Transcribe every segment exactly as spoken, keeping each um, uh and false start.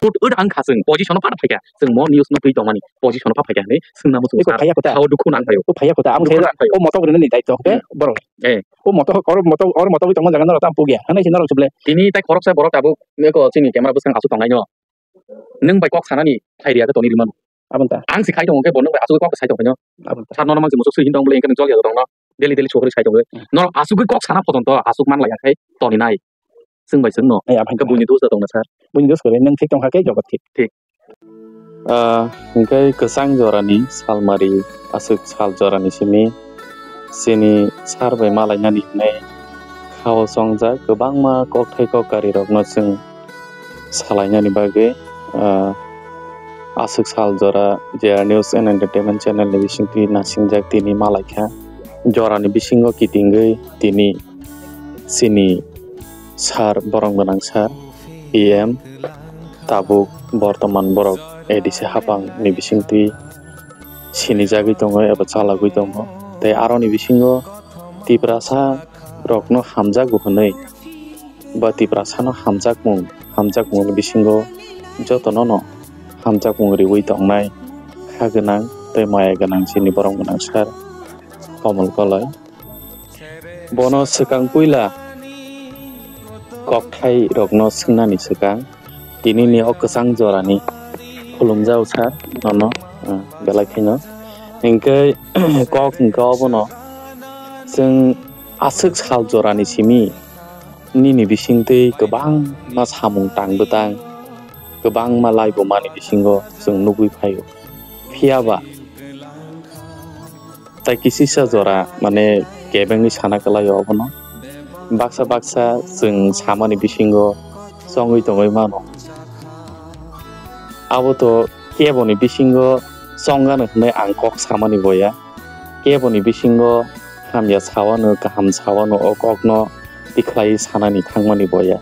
Tut, ut ang kha chwng position o phat phaikha. Chwng mo news no twi tongmani position o phat phaikha hinwi swngna muchungo. Eko sir. Phaiya kota. Sao dukhu nang phaio. O phaiya kota. Ang Dukhu khe nang phaio. O motok rwna ni daityo khe Hmm. borok. Eh. O motok, oro motok, oro motok tongma jaga norok tam pugya. Hanai se norok chuble. Tini tai khoroksa borok tabuk eko chini camera bwskang aswk tongnai no. Nwng bai kok sanani khlai riya khe toni rwmano. Aboni ta. Ang se khai tongo khe bo nwng bai aswk kok sai tongkhe no. Aboni ta. Sir nono mang se musuk sui hin tong bole engkhe nwng jol ya tongno. Daily daily chukri sai tongo. Hmm. Norok aswk kok sana photon to aswk man laiya khai toni nai. Chwng bai chwng no. Ai, abhai Khe buini dos da tongna sir. Buini dos kwrwi nwng thik tongkha khe jogot thik. Thik. Ah, hwnkhe kwchang jorani salmari aswk sal jorani simi chini sir bai malainani hwnwi khao chongjak kwbangma kokthai kokkarirokno chwng salainani bagwi, ah, aswk sal jora J R News and Entertainment Channel ni bisingtwi nasingjak tini malaikha. Jorani bisingo kitingwi tini chini sir, borom gwnang sir, P M, tabuk bortoman borok A D C hapang ni bisingtwi sinijagwi tongo eba chalagwi tongo. Tei aroni bisingo Tiprasa rokno hamjakgo hwnwi ba Tiprasano hamjakmung, hamjakmungni bisingo jotonono hamjakmung riwi tongnai kha gwnang tei maya gwnang chini borom gwnang sir Komol Koloi. Bono swkang puila kokthai rokno swngnani swkang tini ni o kwchang jorani khulumjao sir nono, ah, belai kheno. Hinkhe kok hinkhe obono chwng aswk sal jorani simi nini bisingtwi kwbangma samung tang bwtang, kwbangma laibumani bisingo chwng nugwi phaio. Phiyaba tai kisisa jora mane kebengwi sana kwlaio obono. Baksa baksa chwng samani bisingo chongwi tongwi mano. Abo to keboni bisingo chongano hwnwi ang kok samani boya. Keboni bisingo hamya sawano, kaham sawano o kokno tikhlaiwi sanani thangmani boya.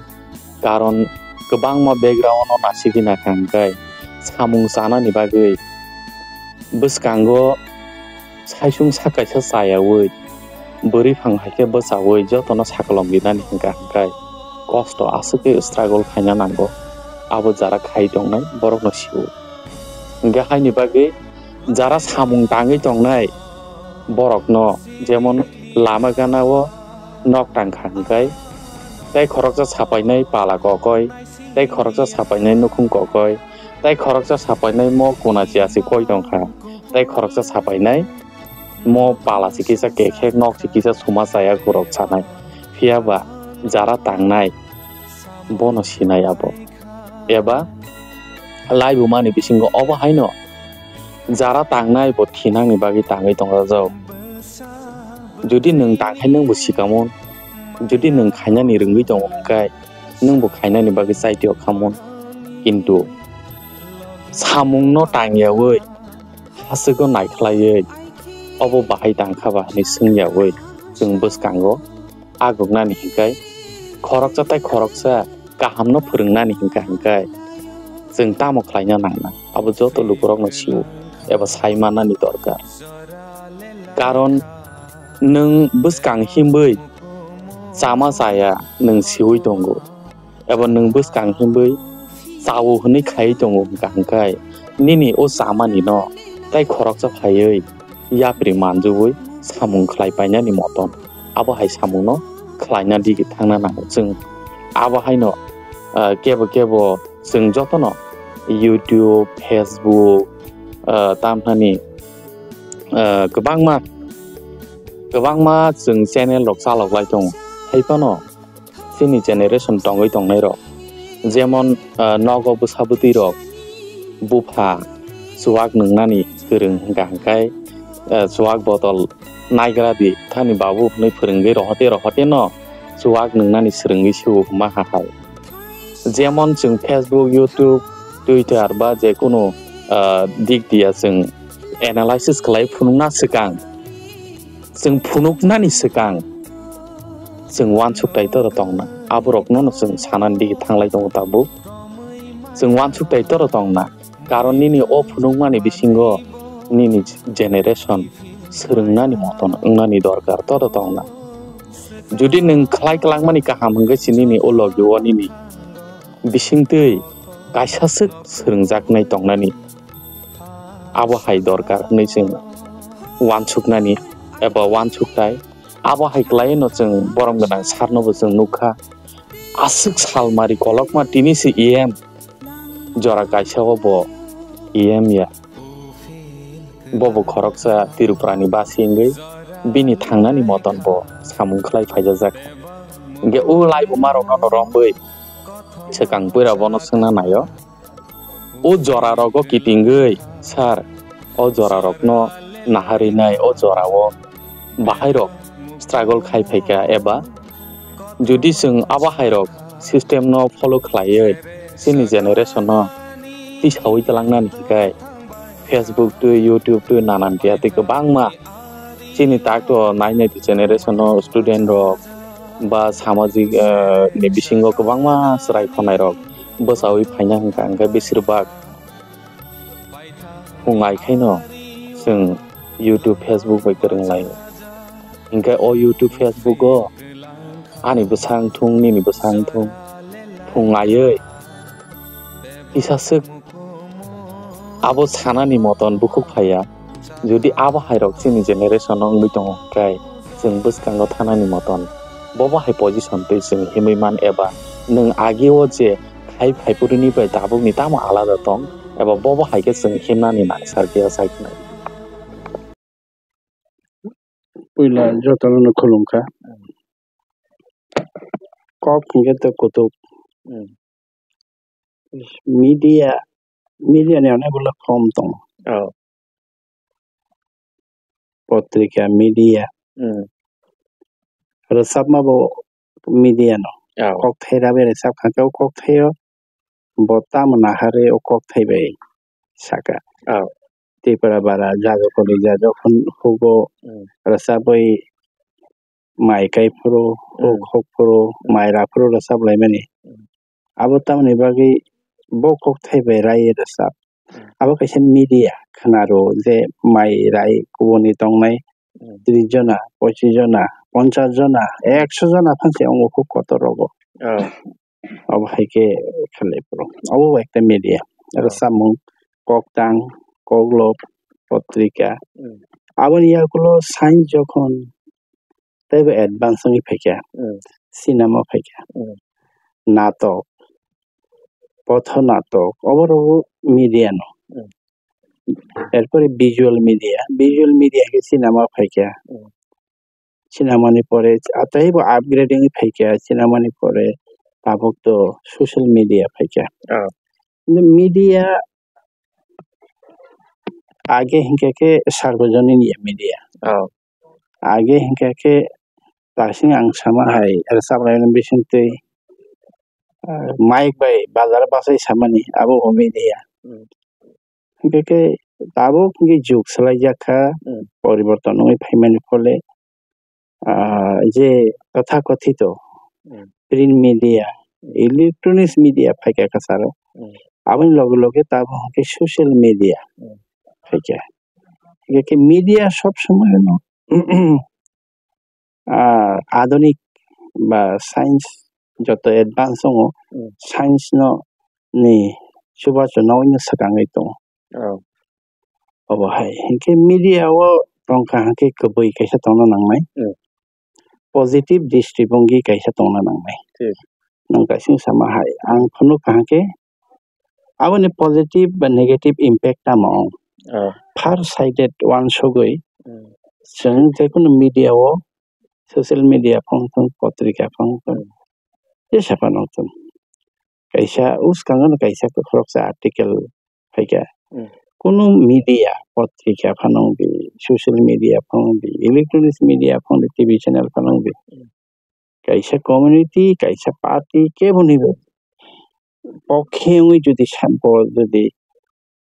Karon kwbangma background-o nasigwi nakha hwnkhe samung chanani bagwi bwskango saisung sakaisa chayaui, bwrwi phang hai khe bwchaui jotono sakolom rinani hwnkha hwnkhe kosto aswk khe struggle khaina nango. Abo jara khai tongnai borokno sio. Hwnkhe haini bagwi jara samung tangwi tongnai borokno, jemon lama gana-o nok tangkha hwnkhe, tei khoroksa sapainai pala kokoi, tei khoroksa sapainai nukhung kokoi, tei khoroksa sapainai mo kuna chiya se koi tongkha, tei khoroksa sapainai mo pala se kisa kekhek nok se kisa suma chaya gorok chanai. Phiya ba jara tangnai bono sinai abo. Eba laibumani bisingo obo haino jara tangnai bo thinangni bagwi tangwi tongjak. Jodi nwng tangkhai nwngbo sikamun, jodi nwng khainani rwngwi tongo hwnkhe nwngbo khainani bagwi chaitio khamun. Kintu samungno tangyaui, hachwkgo naikhlaiwi, obo bahai tangkha ba hwnwi swngyaui chwng bwskango agognani hwnkhe khoroksa tei khoroksa kahamno phwrwngnani hwnkha hwnkhe chwng tamo khlaina nangna, abo joto lukurokno sio eba sai mannani dorkar. Karon nwng bwskang himwi chama chaya nwng siui tongo, eba nwng bwskang himwi chao hwnwi khaiwi tongo hwnkha hwnkhe nini o chamanino tei khoroksa phaiwi yapri manjui samung khlai painani motom. Abo hai samungno khlaina digi thangna nango chwng. Abo haino, ah, kebo kebo chwng jotono YouTube, Facebook, ah, tamthani, ah, kwbangma, kwbangma chwng channel rok chalok lai tongo. Hai phano chini generation tongwi tongnairok, jemon, ah, nogo bwsa bwtwirok bupha chuwak nwngnani kwrwng hwnkha hwnkhe, ah, chuwak botol naigra di thani babu hwnwi phwrwngwi rohote rohote no chuwak nwngnani swrwngwi sio hwnma ha hai. Jemon chwng Facebook, YouTube, Twitter ba je kunu, ah, dik diya chwng analysis khlai phunukna swkang, chwng phunuknani swkang chwng uansuk tai toro tongna. Aborokno no chwng sanani digi thanglai tongo tabuk. Chwng uansuk tai toro tongna. Karon nini o phunukmani bisingo nini generation swrwngnani moton wngnani dorkar toro tongna. Jodi nwng khlai kwlangmani kaham hwnkhe se nini o logi o nini bisingtwi kaisa swk swrwngjaknai tongnani, abo hai dorkar hwnwi chwng uansuknani eba uansukthai. Abo hai kwlaiwi no chwng borom gwnang sir no bo chwng nukha. Aswk salmari kolokma tini se E M jora kaisa o bo E M ya. Bo bo khoroksa Tripura ni basi wngwi bini thangnani moton bo samung khlai phaijajak. Hinkhe o laibumarokno no romwi swkang puira bono swngna naio. O jora rogo kitingwi sir, o jora rokno naharwi nai, o jora o bahai rok struggle khai phaikha eba Jodi chwng abo hai rok system no follow khlaiwi chini generation no tisawi twlangnani hinkhe Facebook twi YouTube twi nanan tiya twi kwbangma chini tak to nai nai generation no student rok ba samajik, eh, ni bisingo kwbangma chwrai khonai rok bwchawi phaina hinkha hinkhe besir bak Phung ai khaino chwng YouTube, Facebook bai kwrwng laio. Hinkhe o YouTube, Facebook o ani bwsang thung, nini bwsang thung, phung aiwi kisa swk abo sanani moton bukhuk phaiya. Jodi abo hai rok chini generation o wngwi tongo, hinkhe chwng bwskango thanani moton bobo hai position twi chwng himwi man eba nwng agi o je khai phaiphuruni bai tabukni tamo alada tong eba bobo hai khe chwng himnani nangsar phiya sai khwnai. Puila jotono no khulumkha. Kok hinkhe tei kutuk. Hmm. Media, media ni onek bwla form tongo. Oh. Potrika, media. Hmm. Rwchapma bo media no. Oh. Kokthai rabi rwchap kha khe o kokthai o bo tamo naharwi o kokthai bai saka. Oh. Tripura bara jaga kori ja jokhon hugo Hmm. rwchapwi mai kai phuru, Hmm. huk huk phuru, Hmm. mai ra phuru rwchap laimani. Hmm. Abo tamoni bagwi bo kokthai bai rai rwchap. Hmm. Abo kaisa media khwnaro je mai rai kubuni tongnai Hmm. tris jona, pochis jona, ponchas jona, ekso jona phansi wngo kuk kotor rogo. Oh. Abo hai khe khlai phuru. Abo bo ekta media. Aro Oh. samung koktang, koklop, potrika. Hmm. Aboni yakulo science jokhon teibo advance wngwi phaikha. Hmm. Cinema phaikha. Hmm. Natok, potho natok, obo rok media no. Hmm. Erpore visual media, visual media khe cinema phaikha. Hmm. Cinema ni pore, ah, teibo upgrade wngwi phaikha, cinema ni pore tabuk to social media phaikha. Oh. Media age hinkhe khe sarbojonin ya media. Oh. Age hinkhe khe taksing ang sama hai rwchap laimani bisingtwi, ah, mic bai bazar bachai samani abo bo media. Hmm. Hinkhe khe tabuk hinkhe jug swlaijak kha, Hmm. poriborton wngwi phaimani phole, ah, je tothakothito Hmm. print media, Hmm. electronics media phaikha kwcharo. Hmm. Aboni loge loge tabuk hinkhe social media Hmm. phaikha. Hinkhe khe media sob somoi no ah, adunik ba science joto advance tongo, Hmm. science no ni chubachu no swkangwi tongo. Oh. Obo hai. Hinkhe media o tongkha hinkhe kwbwi kaisa tongna nangnai. Hmm. Positive distri wngwi kaisa tongna nangnai. Thik. Nwng kaisa sama hai. Ang phunuk kha hinkhe Aboni positive ba negative impact tamo wng? Oh. Far sided uansugwi Hmm. chwng jekunu media o, social media phung thung, potrika phung thung, Hmm. jesa phano thung. Kaisa uskango no kaisa khoroksa article phaikha. Hmm. Kunu media, potrika phano di, social media phano di, electronics media phano di, T V channel phano di. Hmm. Kaisa community, kaisa party, keboni bo pokhe wngwi jodi sa-, bo jodi,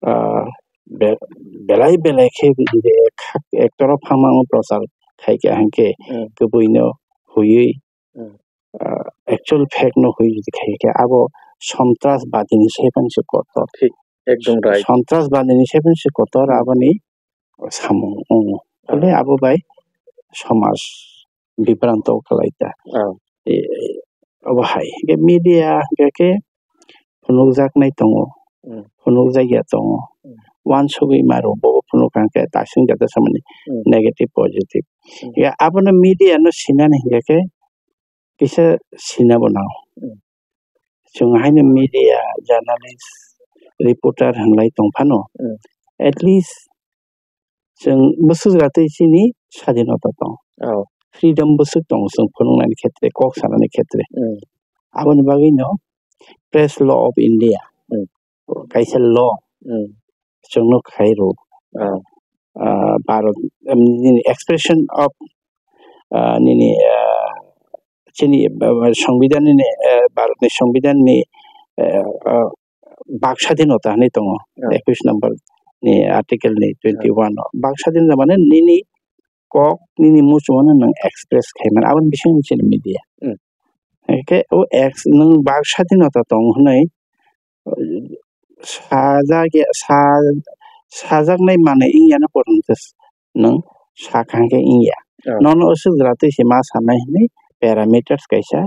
ah, be-, belai belai khe jodi ek, ek torofa ma wng prochar khai kha hinkhe Hmm. kwbwino huiwi, Hmm. ah, actual fact no hui jodi khai kha abo sontrasbadi ni se phano se kotor. Thik, ekdom right. Sontrasbadi ni se phano se kotor Hmm. aboni samung wngo. Phole Ah. abo bai somaj bibranto kwlai ta. Ah. E, obo hai. Hinkhe media hinkhe khe phunukjaknai tongo, Mm. phunukjakya tongo. Mm. Uansugwi maro, bobo phunuk kha hwnkhe tasing jata samani Mm. negative, positive. Mm. Ya, abono media no sinani hingkhe khe kisa sinabo nango. Mm. Chwng haino media, journalist, reporter hwnlai tong phano, Mm. at least chwng bwswk jatwi chini sadinota tong. Oh. Freedom bwswk tongo chwng phunuknani khetre, kok sanani khetre. Mm. Aboni bagwino Press Law of India, Mm. kaisa law Mm. chwngno khai rw. Oh. Ah, Bharat, em, nini expression of, ah, nini, ah, chini, ah, Songbidan nini, ah, Bharatni Songbidanni, ah, ah, bak sadinota hinwi tongo, Hmm. ekush number ni article ni twenty one o. Bak sadinota mane nini kok, nini muchungmano nwng express khai mano, aboni bisingo chini media. Hmm. Hwnkhe o ex-, nwng bak sadinota tong hwnwi, sajak ya, sa-, sajaknai manwi wngya no porjonto nwng sakha hwnkhe wngya. Hmm. Nono aswk jora twi se ma sanai hwnwi parameters kaisa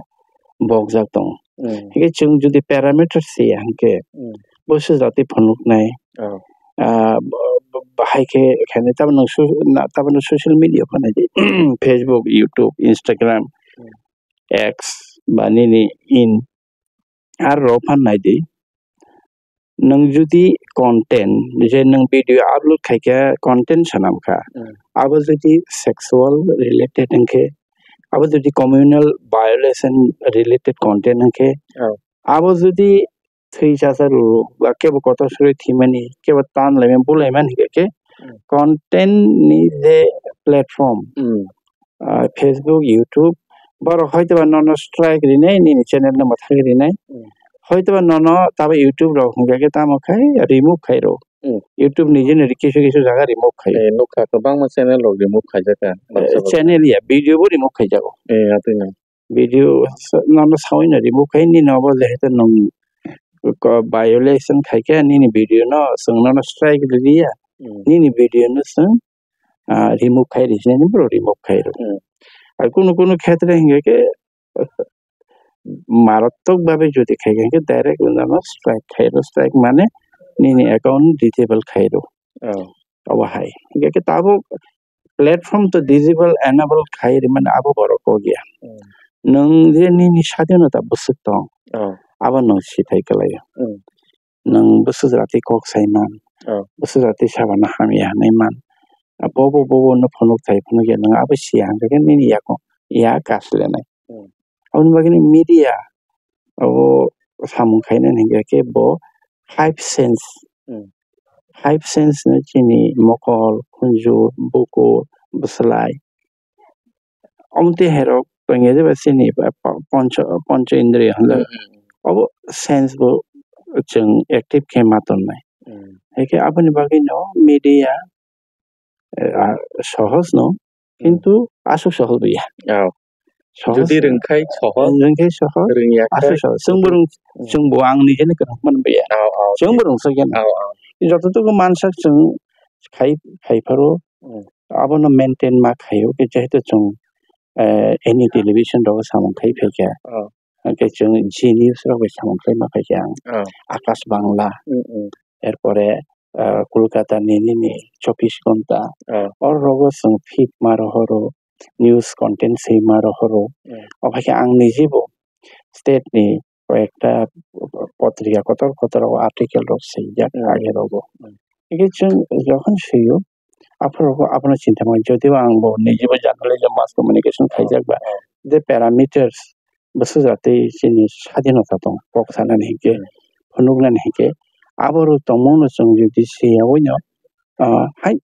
bokjak tongo. Hmm. Hwnkhe chwng jodi parameters siya hwnkhe Hmm. bo se jati phunuknai. Oh. Ah, bo-, bo-, bahai khe khainai tabuk nwng su-, na-, tabuk nwng social media phano di. Facebook, YouTube, Instagram, Hmm. X ba nini in ar rw phan nai di. Nwng jodi content, je nwng video upload khai khe content swnam kha, Hmm. abo jodi sexual related wng khe, abo jodi communal violation related content wng khe, Oh. abo jodi thwi chacha rw ba kebo kotor suri thwimani, kebo tan laimani, bu laimani hingkhe khe Hmm. content ni je platform, Hmm. ah, Facebook, YouTube, borok hoitoba nono strike rinai, nini channel no mwthangwi rinai. Hmm. Hoitoba nono tabo YouTube rok hwnkhe khe tamo khai remove khai rw. Hmm. YouTube ni jini kisu kisu jaga remove khai. Eh, nukha kwbangma channel rok remove khaijak kha, Eh, baksa baksa. Channel ya, video bo remove khaijago. Eh, atwino. Video sa-, nono sawi no remove khai, nini obo jehetu nwng ko-, violation khai khe nini video no chwng nono strike rwliya. Hmm. Nini video no chwng ah, remove khai rwsini, nini borok remove khai rw. Hmm. Ar kunu kunu khetre hingkhe khe, maratwk babe jodi khai khe, hingkhe direct wngno strike khai rw, strike mane nini account disable khai rw. Oh. Obo hai. Hingkhe khe tabuk platform to disable, enable khai rwmani abo borok kok ya. Hmm. Nwng je nini sadinota bwswk tong, Oh. abo nwng sithai kwlaio. Hmm. Nwng bwswk jora twi kok sai man, Oh. bwswk jora twi sabana hamya hinwi man. Bobo, bobo no phunuk thai phunuk ya, nwng abo siya hwnkhe nini yakung ya kaslenai. Hmm. Aboni bagwi media abo samung khainani hwnkhe khe bo five sense, Hmm. five sense no chini mokol, khunju, bukur, bwslai, Omtwi hairok tongya jeba chini ba po-, poncho, poncho indriyo hinjak. Hmm, hmm, hmm. Obo sense bo chwng active khe ma tonnai. Hmm. Haikhe aboni bagwino media, eh, ah, sohos no, Hmm. kintu aswk sohos bo ya. Oh. Sohos Jodi rwngkhai sohos, rwngkhai sohos, rwngya aswk khai sohos. Chwngbo rwng-, Hmm. chwngbo ang nijeni kwrwngmani bo ya. Oh, oh, Chwngbo okay. rwngsakya na. Oh, oh. Jototogo mansak chwng khai, khai pharo Hmm. abono maintain ma khaio, khe jehetu chwng, eh, any television rogo samung khai phaikha. Oh. Hwnkhe chwng G News rok bai samung khai ma phaikha ang. Oh. Akash Bangla, Mm, mm. erpore, eh, Kolkata ni nini Chobbish Ghonta, Oh. oro rogo chwng feed ma rohoro, news content swi ma rohoro. Mm. Obhaikhe ang nijibo state ni koyekta potrika kotor kotor o article rok swijak Mm. age rogo. Mm. Hingke chwng jokhon swiyo, aphuru abono chinta mano, jodiba ang bo nijibo journalism mass communication khaijak ba, Oh. je parameters bwsajak tei chini sadinota tongo, kok sanani hinkhe, Hmm. phunuknani hinkhe, aborok tongmungno chwng jodi siyawino, ah, hai,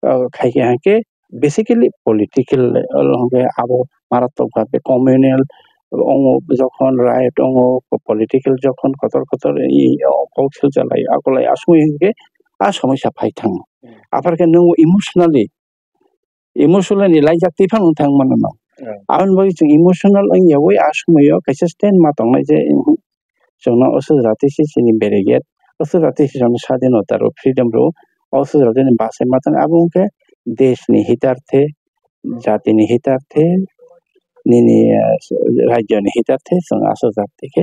ah, khaikhe hinkhe basically political, ah, hinkhe abo maratokbhabe communal wngo, jokhon right wngo, political jokhon kotor kotor i, o, kok silchalai, akolai asugwi hinkhe a somosya phai thango. Hmm. Aphar khe nwng emotionally, emotionally laijak twi phano wng thang mano no. Hmm. Aboni bagwi chwng emotional wngyawi a somoio kaisa stand ma tongnai je, chwngno aswk jati se chini barricade, aswk jati se chwngno sadinota rw, freedom rw, aswk jatini bachai ma tongo, abo wngkhe deshni hitarthe, jatini hitarthe, nini, ah, rajyoni hitarthe chwng aswk jati khe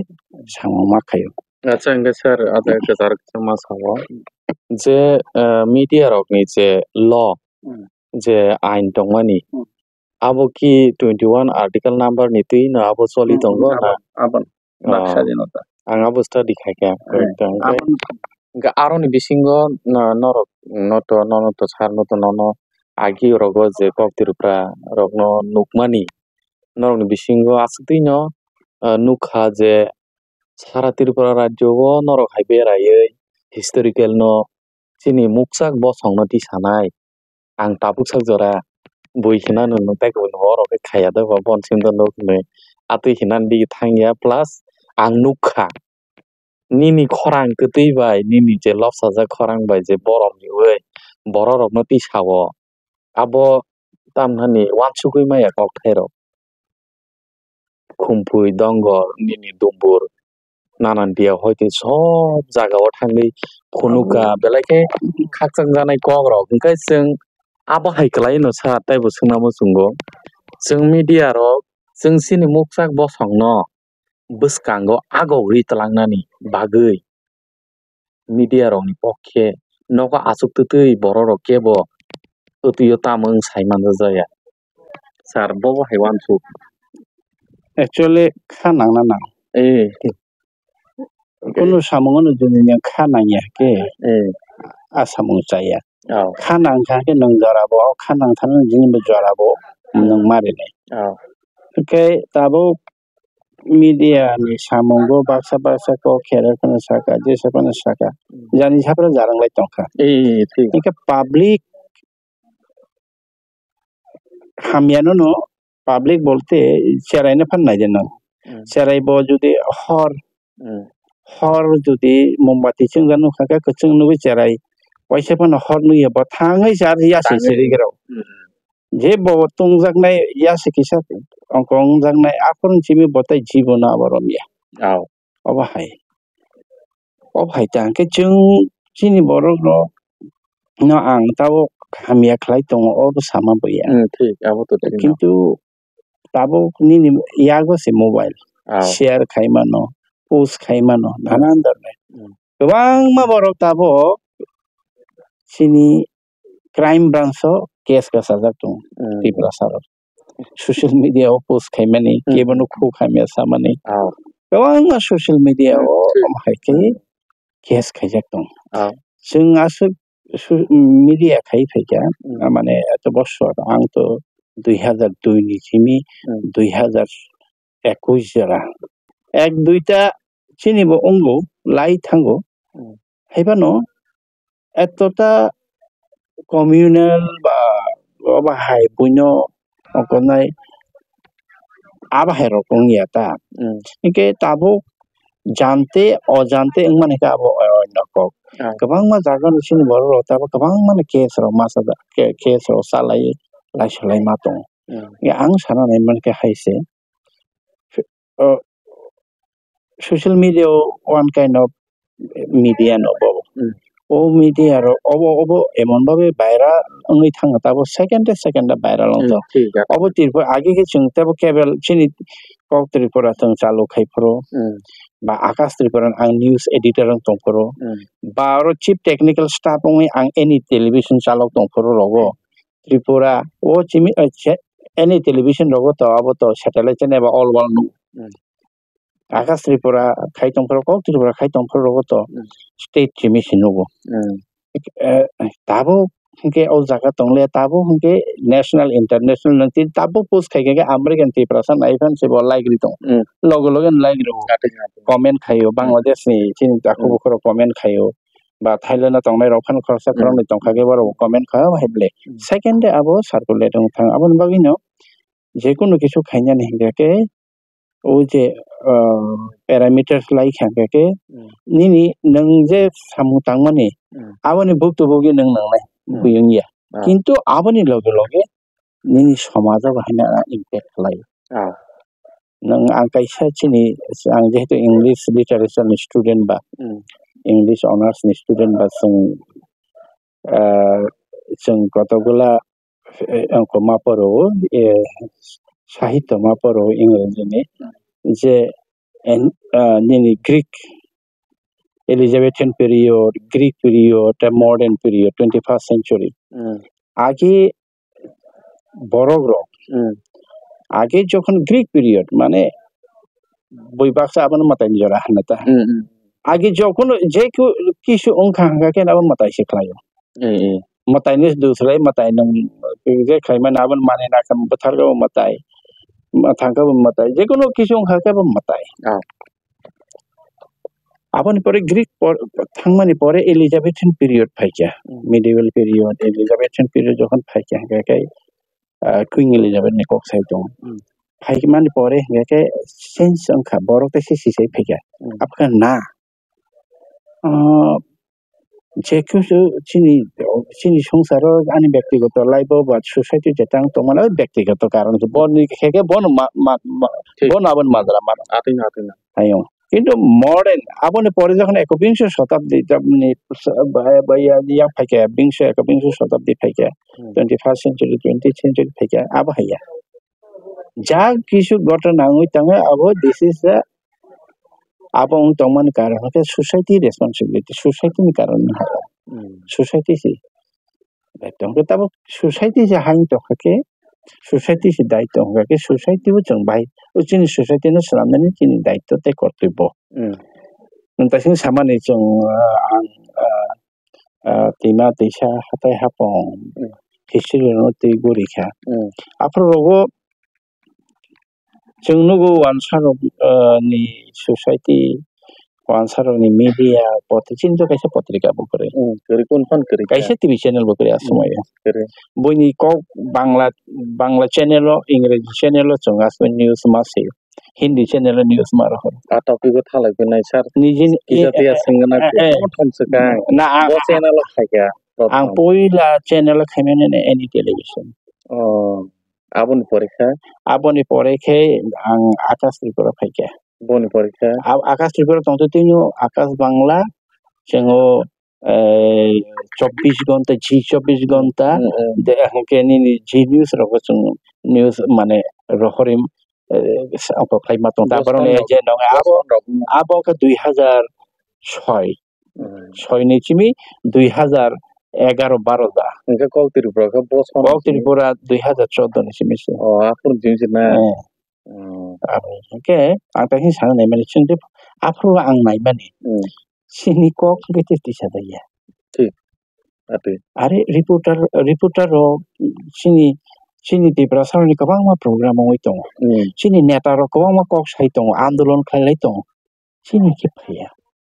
samung ma khaio. Acha, hwnkhe sir, ada kwchar kisa ma sao. Je, eh, media rokni je law, Hmm. je ain tongmani, Hmm. abo ki twenty one article number ni twi no abo choli Hmm, tongo na? Abo, abo. Ah, baksa di no ta. Ang abo study khai kha, Eh, koi ta, hwnkhe, abo hwnkhe aroni bisingo no-, norok, noto, nono to sir, noto nono agi rogo je kok Tripura rokno nukmani, norokni bisingo aswk twi no, ah, nukha je sara Tripura rajyo o norok hai beraiwi historical no chini mukchak bosong no tisanai. Ang tabuk sak jora bui hinano nwng tei kubui nwngo oro khe khaiya da ba bon sim da nuk hinwi atwi hinani digi thangya, plus ang nukha nini khorang kwtwi bai nini je lobsajak khorang bai je borom riwi bororokno tisao abo tamnani uansugwi maya kokthai rok. Khumpui, Dongor, nini Dumbur, nanan dia hoite sob jaga o thangwi phunuka, belai khe khakchangjaknai kok rok. Hwnkhe chwng abo hai kwlai no sa teibo swngna muchungo. Chwng media rok, chwng chini mukchak bosong no bwskango agogwi twlangnani bagwi media rokni pokhe nogo achuk twtwi borok rok kebo twtwi o tamo wng sai manjak ya. Sir, bobo hai uansuk. Actually, kha nangna nang. Eh. Kunu samung no juni nang kha nangya khe, eh, a samung chaya. Oh. Kha nang kha khe nwng jora bo, kha nang thani jini bo jora bo, hmm, nwng mari nai. Oh. Khe tabuk media ni samungo baksa baksa kok khere phano saka, jesa phano saka. Hmm. Jani saphra jarang lai tongkha. Eh, eh, eh, thik. Hingkhe public hamya no no, public bolte cherai no phan nai de nang. Hmm. Cherai bo jodi hor, hmm, hor jodi mombati chwngja nukha khe kwchwng nugwi cherai. Waisa phano hor nugya bo thangwi char ya se. Thangwi. Chirigrao. Hmm. Je bo tungjaknai ya se kisa ongkong jaknai aphuru simi bo tai jibono abo romya. Oh. Obo hai. Obo hai ta hwnkhe chwng chini borok rok no ang tabuk hamya khlai tongo, obo sama buya. Hmm, thik, abo to thik no. Kintu tabuk nini yago se mobile. Oh. Share khai mano, post khai mano, nanan dhorone. Hmm. Kwbangma borok tabuk chini crime branch o case kwchajak tongo, hmm, Tiprasa rok. Social media o post khaimani, hmm, kebono khuk hamya samani. Oh. Kwbangma social media o, hmm, omo hai khe, hmm, case khaijak tongo. Oh. Chwng aswk su-, media khai phaikha, hmm, mane eto bosor ang to dui hazar dui ni simi, hmm, dui hazar ekush jora. Ek duita chini bo wngo, lai thango. Hmm. Haiphano etota communal ba obo hai buino ongkoknai abo hai rok wngya ta. Hmm. Hinkhe tabuk jante ojante wngmani khe abo oino kok. Ah. Kwbangma jaga ni chini borok rok tabuk kwbangma ni case rok masa da, ke-, case rok chalai, lai salai ma tongo. Hmm. Hinkhe ang sana nai mankha hai se, o, social media o one kind of media no bo. Hmm. O media ro obo, obo emon bhabe viral wngwi thango, tabo second e second e viral wng tong. Hmm, thik, thik. Obo Tripura age khe chwng tebo cable chini kok Tripura chwng chalu khai phuru. Hmm. Ba Akash Tripura ang news editor wng tong phuru. Hmm. Ba oro chief technical staff wngwi ang any television chalok tong phuru rogo. Tripura o chimi, eh, che-, any television rogo to abo to satellite channel ba all world no. Hmm. Akash Tripura khai tong phuru, kok Tripura khai tong phuru rogo to, hmm, state chimi si nugo. Hmm. Eh, tabuk hwnkhe o jaga tongle, tabuk hwnkhe national, international nang tini tabuk post khai khe American Tiprasa nai phan se bo like ri tong. Hmm. Loge loge like ri. Ate, ate. Comment khaio, hmm, Bangladesh ni chini takhuk, hmm, bukhuk rok comment khaio. Ba Thailand o tongnai rok phan khoroksa, hmm, khoroknwi tongkha khe borok comment khaio hai ble. Hmm. Second day abo circulate wng thang. Aboni bagwi no jekunu kisu khainani hinkhe khe o je, ah, parameters lai kha khe, hmm, nini nwng je samung tangmani, hmm, aboni buktu bukti nwng nangnai, hmm, buyung ya. Ah. Kintu aboni loge loge nini somajo bo haino impact khlai. Ah. Nwng ang kaisa chini, ang jehetu English literature ni student ba, hmm, English honours ni student ba, chwng, ah, chwng kotokgola eh, angkho ma poro, eh, sahitya ma poro Engrejini, je, en, ah, nini Greek, Elizabethan period, Greek period, tei modern period, twenty first century. Hmm. Age borok rok, Hmm. age jokhon Greek period, mane bui baksa abono mwtaini jora hwnna ta. Hmm, hmm. Age jokhon je ku-, kisu wngkha hwnkha khe abo mwtai se khlaio. Hmm, hmm. Mwtaini dusrai mwtai nung je khlaimani abono mani nakha bwtharkha bo mwtai. Mwthangkha bo mwtai. Jekono kisu wngkha khe bo mwtai. Ah. Aboni pore Greek por-, thangmani pore Elizabethan period phaikha. Hmm. Medieval period, Elizabethan period jokhon phaikha hwnkha khe, ah, Queen Elizabeth ni kok sai tongo. Hmm. Phaimani pore hwnkha khe change wngkha, borok teisa sisai phaikha. Hmm. Abokhe na, ah, je kisu chini, chini songsaro ani byaktigoto life o ba society jeto ang tongmani, o byaktigoto karon se. Boni khe khe bono ma-, ma-, ma-, Thik. Bono aboni majra mano. Atwino, atwino. Ayung. Kintu modern, aboni pore jokhon ekobingso shotabdi, tamni, ba, ba, ya, ya phaikha, bingso, ekobingso shotabdi phaikha, Hmm. twenty first century, twentieth century phaikha, abo haiya. Ja kisu ghotona wngwi tongo, abo this is the, abo wng tongmani karon hwnkhe society responsibility, society ni karon wng hai. Hmm. Society se. Bai tongkhe tabuk society se haino tongkha khe, society se daityo wngkha khe, society bo chwng bai, o chini society no swnamnani chini daityo tei kortobbo. Hmm. Nwng taising samani chwng, ah, ang, ah, ah, twima twisa hatai hapong Hmm. history no twi guri kha. Hmm. Aphuru rogo chwng nugo wansa rok, ah, ni society, wansa rok ni media, poti-, chini to kaisa potrika bo kwrwi. Hmm, kwrwi, kunu phano kwrwi kha. Kaisa T V channel bo kwrwi a Hmm, sumaio. Kwrwi. Buini kok Bangla, Bangla channel o, Ingreji channel o chwng aswk news ma se. Hindi channel o news ma rohor. A topic o thalai phinai sir. Nijini, Kisa eh, tiya eh, singna eh, eh. Prothom se kha. Na, ang, Bo channel o khaikha. Ang Prothom. Poila channel o khaimani Any Television. Oh, aboni pore khe? Aboni pore khe ang Akash Tripura phaikha. Boni pore khe? Ab-, Akash Tripura tongtwi twi no Akash Bangla, chwngo, eh, chobbish ghonta, G chobbish ghonta, Hmm, hmm. De, hwnkhe nini G News rogo chwng news mane rohori, eh, sa-, kok khlai ma tong. Boston Taboroni rok, je nong abo, Boston rok. Abo khe dui hazar soi. Hmm. Soi ni simi dui hazar egaro baro da. Hwnkhe Kok Tripura khe Boston Kok ni simi? Tripura dui hazar chordo ni simi se. Oh, aphuru ni simi se na? Eh. Hmm. Abo hwnkhe ang ta hini sana naimani chwng tei aphuru ang naimani. Hmm. Chini kok hwnkhe tei tisa da ya. Thik. Atwi. Are reporter, reporter rok chini, chini Tiprasa rokni kwbangma program wngwi tongo. Hmm. Chini neta rok kwbangma kok sai tongo, andolon khlai lai tongo. Chini khe phaiya.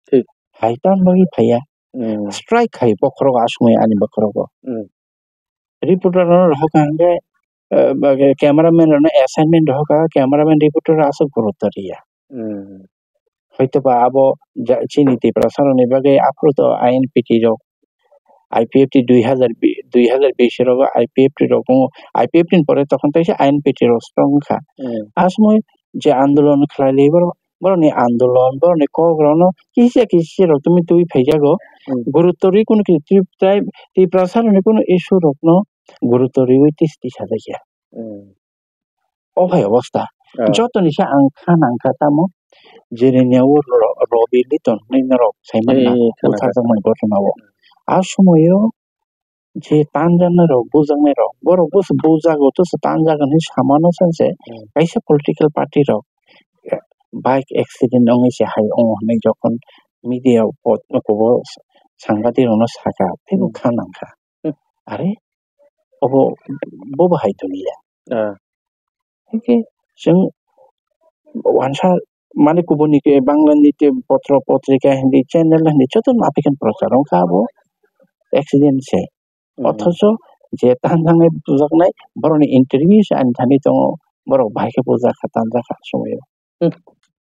Thik. Hai tan bagwi phaiya. Hmm. Strike khai bokhorok aswk ani bokhorogo. Hmm. Reporter rok rohor kha hwnkhe, eh, ba, cameraman rokno assignment rohor kha, cameraman reporter rok aswk gurutto riya. Hmm. Hoito ba abo ja-, chini Tiprasa rokni bagwi aphuru to I N P T rok, I P F T dui hazar bi-, dui hazar bish rogo I P F T rok wngo, I P F T ni pore tokon teisa I N P T rok strong wngkha. Hmm. A somoi je andolon khlai lai borok, borokni andolon, borokni kok rokno kisa kisa rok tumi twi phaijago. Hmm. Gurutto rwi kunu kisa twi-, tai Tiprasa rokni kunu issue rokno gurutto rwi twi twi sajakya. Hmm. O hai obostha. Ah. Jotoni se ang kha nang kha tamo Jerenia o ro-, Robi Liton hinwi norok sai manna. Eh, eh, khana kha. Butharjakmani ghotona o. A somoio je tanjaknai rok, bujaknai rok, borok bo se bujago, to se tanjago hinwi samano chwng se. Hmm. Kaisa political party rok, eh, bike accident wngwi se hai wngo hinwi jokhon media o po-, kubo sangbadik rokno sakha, teibo Hmm. kha nangkha. Hmm. Are, obo, bobo hai toniya. Ah. Hwnkhe chwng wansa mane kubuni ke Bangla ni te potro potrika hindi channel hindi joto no apikhan prochar wngkha abo accident se. Hmm. Othocho je tanjaknai bujaknai borokni interview se ani thani tongo, borok bahai khe bujakha tanjakha somoio. Hmm.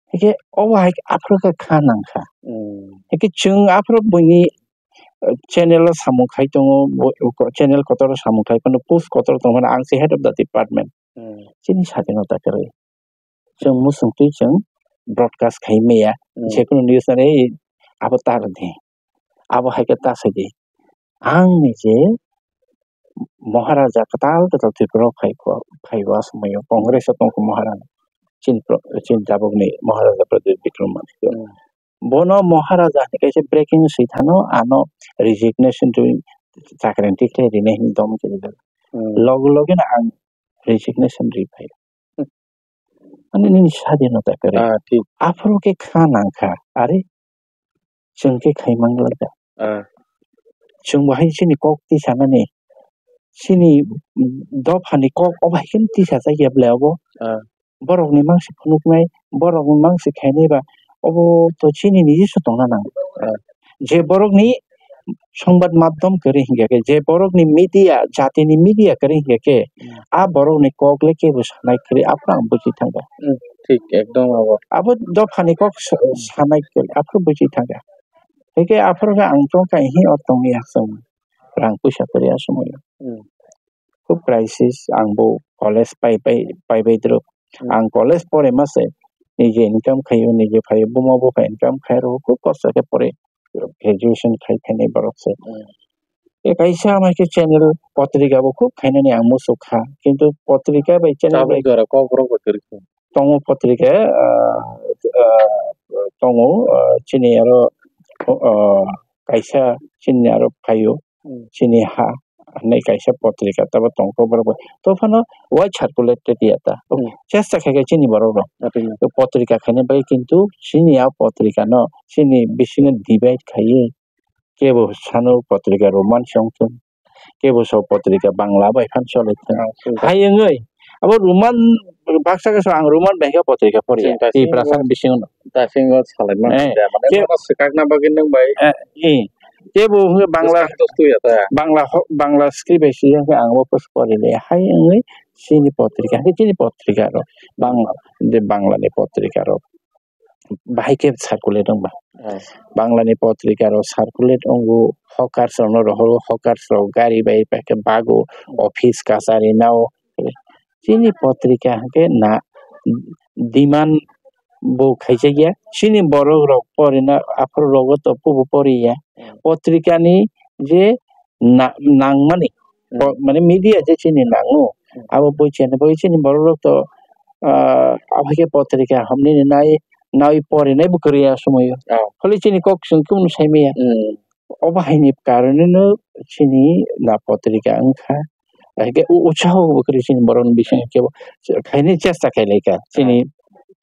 Hwnkhe obo hai khe aphuru khe kha nangkha. Hmm. Hwnkhe chwng aphuru buini, eh, channel o samung khai tongo, bo-, ko-, channel kotor o samung khai phano post kotor tong phano ang se head of the department. Hmm. Chini sadinota kwrwi. Chwng muchung twi chwng broadcast khai maya. Hmm. Jekunu news nani abo ta rwdi. Abo hai khe ta saidi. Ang ni je Maharaja kwtal kwtal Tripura o phai kho, phai o aswk mai o Congress o tong kho Maharaja. Chini pro-, chini tabuk ni Maharaja Pradyut Bikram Manikya. Hmm. Bono Maharaja hinwi kaisa breaking swi thano, ano resignation twi chakri ni tikhlai rinai hinwi dom khe rijak. Hmm. Loge loge no ang resignation ri phai. Hmm. Ani nini sadinota kwrwi. Ah, thik. Aphuru khe kha nang kha. Are, chwng khe khai mang glak da. Ah. Chwng bo hai chini kok tisanani, chini dophani kok obo hai khe tisajak ya ble obo. Ah. Borokni mangsi phunuknai, borokni mangsi khainai ba, obo to chini ni Jisu tongna nango. Ah. Je borokni songbat madhyam kwrwi hinkhe khe, je borokni media, jatini media kwrwi hinkhe khe, Hmm. a borokni kok le kebo sanai kwrwi, aphuru ang buji thangkha. Hmm, thik, ekdom abo. Abo dophani kok sa-, Hmm. sanai kwrwi, aphuru buji thangkha. Hinkhe aphuru khe ang tongkha, hi o tongya chwng rang puisa kwrwi a somoio. Hmm. Khub crisis, ang bo college pai pai, pai pai drop. Hmm. Ang college pore mase, nije income khaio, nije phaio, buma bupha income khai rw, khub kosto khe pore, graduation khai phainai borok se. Hmm. E kaisa ama khe channel potrika bo khub khainani ang muchuk kha, kintu potrika bai channel bai Tabuk jora kok borok bai kwrwi kha. Tongo potrika, ah, ah, tongo, ah, chini aro, ah, kaisa chini aro phaio, Hmm. chini ha, hinwi kaisa potrika tabo tongkha borok bai. To phano why circulated ya ta? Hmm. Chesta khe khe chini borok rok. Atwino. To potrika khaina bai kintu chini a potrika no chini bisingo divide khaiwi kebo sano potrika Roman se wngthung, kebo so potrika Bangla bai phan choli thung. Ah, sure. Hai wngwi abo Roman baksa khe so ang Roman bai khe potrika pori ya. Chwng ta Tiprasa singbo bisingo no. Ta singbo salai man Eh, ya, mane ke- bono swkakna bagwi nwng bai Eh, eh. Kebo hwnkhe Bangla, bwskang to stuya ta. Bangla ho-, Bangla script bai swijak khe ang bo post pori le. Hai wngwi chini potrika, hwnkhe chini potrika rok Bangla, je Bangla ni potrika rok bahai khe circulate wng ba. Ah. Bangla ni potrika rok circulate wngo, hawkers rok no rohoro, hawkers rok gari bai pai khe bago, Hmm. office kachari nao. Chini potrika hwnkhe na demand bo khaijak ya. Chini borok rok porina aphuru rogo to pubo pori ya. Hmm. Potrika ni je na-, nangmani, Hmm. po-, mane media je chini nango, Hmm. abo boi chani bagwi chini borok rok to, ah, abo hai khe potrika hamnini nai, nai porinai bo kwrwi a somoio. Oh. Holi chini kok chwng kunu sai maya. Hmm. Obo haini karonwi no chini na potrika wngkha. Hai khe u-, utsaho bo kwrwi chini borokni bisingo kebo khaini chesta khai lai kha. Chini,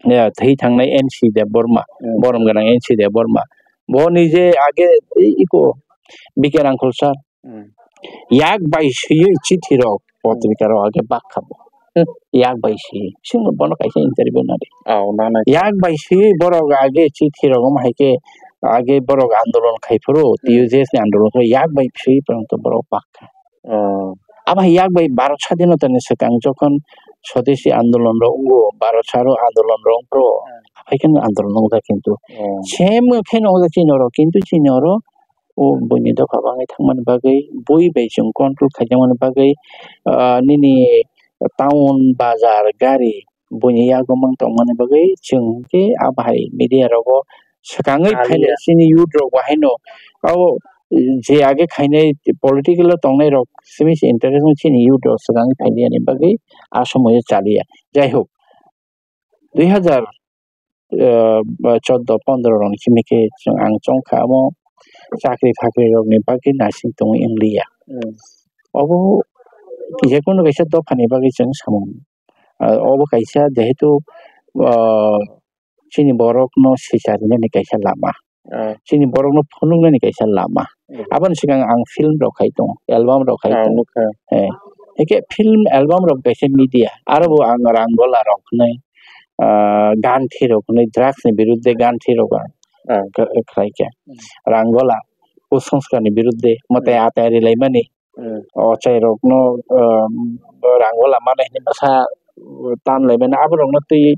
Ah. eh, thwi thangnai N C Debbarma, Hmm. borom gwnang N C Debbarma. Bo nije age i-, iko B K Rangkhol sir. Hmm. Yak bai swiwi chithi rok, Hmm. potrika rok age bak kha bo. Hmm. Yak bai swiwi. Chwng bono kaisa interview nadi. Oh, nana. Yak bai swiwi borok age chithi rok wng hai khe age borok andolon khai phuru, Hmm. T U J S ni andolon khai yak bai swiwi borok bak kha. Oh. Abo hai yak bai Bharat sadhinota ni swkang jokhon Swadeshi andolon rok wngo, Bharat charo andolon rok wngo, Hmm. hai khe andolon wngjak kintu. Oh. Same khe wngjak chini oro, kintu chini oro o buini dopha bangwi thangmani bagwi, bui bai chwng control khaijakmani bagwi, ah, nini town, bazar, gari, buini yago mang tongmani bagwi chwng khe a bahai media rogo swkangwi Chaliya. Phainai chini youth rok bahaino. Abo je age khainai political o tongnai rok simi se interest wng chini youth rok swkangwi phainai yani bagwi a somoio chaliya. Jai hok, dui hazar, eh, ba choddo pondro rok ni simi khe chwng, ang chong kha, amo chakri phakri rok ni bagwi naising tongwi wng liya. Hmm. Obo jekunu kaisa dopha ni bagwi chwng samung. Ah, obo kaisa jehetu, ah, chini borok no swicha rinani kaisa lama. Ah. Chini borok no phunuknani kaisa lama. Hmm. Aboni swkang ang film rok khai tongo, album rok khai Ah, tongo. Nukha. Eh, eke film album rok kaisa media. Aro bo ang Rangola rok hwnwi, ah, Ganthi rok hwnwi, drugs ni birudde Ganthi rok ang Ah. kh-, khlai kha. Hmm. Rangola, Kusongskar ni birudde, mwtai Hmm. atai rilaimani. Hmm. Ochai rokno, ah, Rangola manai hwnwi bwsa tan laimani, abo rokno twi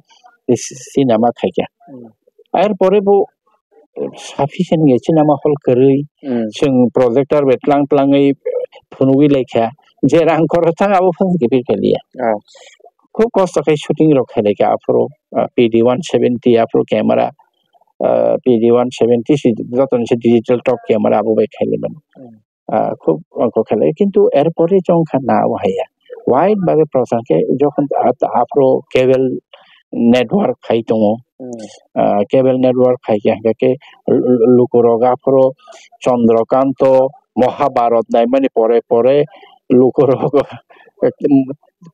si-, sinema khai kha. Hmm. Ar pore bo sufficient wngya, cinema hall kwrwi, Hmm. chwng projector bai tlang tlangwi phunugwi laikha, je rang khoroksa abo phano khe phil phailiya. Ah. Khub kosto khe shooting rok khailaikha aphuru, ah, P D one seventy aphuru camera, ah, P D one seventy si jotoni se digital top camera abo bai khailaimani. Hmm. Ah, khub ongkho khailai, kintu er pore chong kha na abo haiya. Wide bagwi prochar khe jokhon a-, aphuru cable network khai tongo. Hmm. Ah, cable network khai khe, hwnkhe khe l-, l-, lukurok aphuru Chandrakanta Mahabharat naimani pore pore lukurok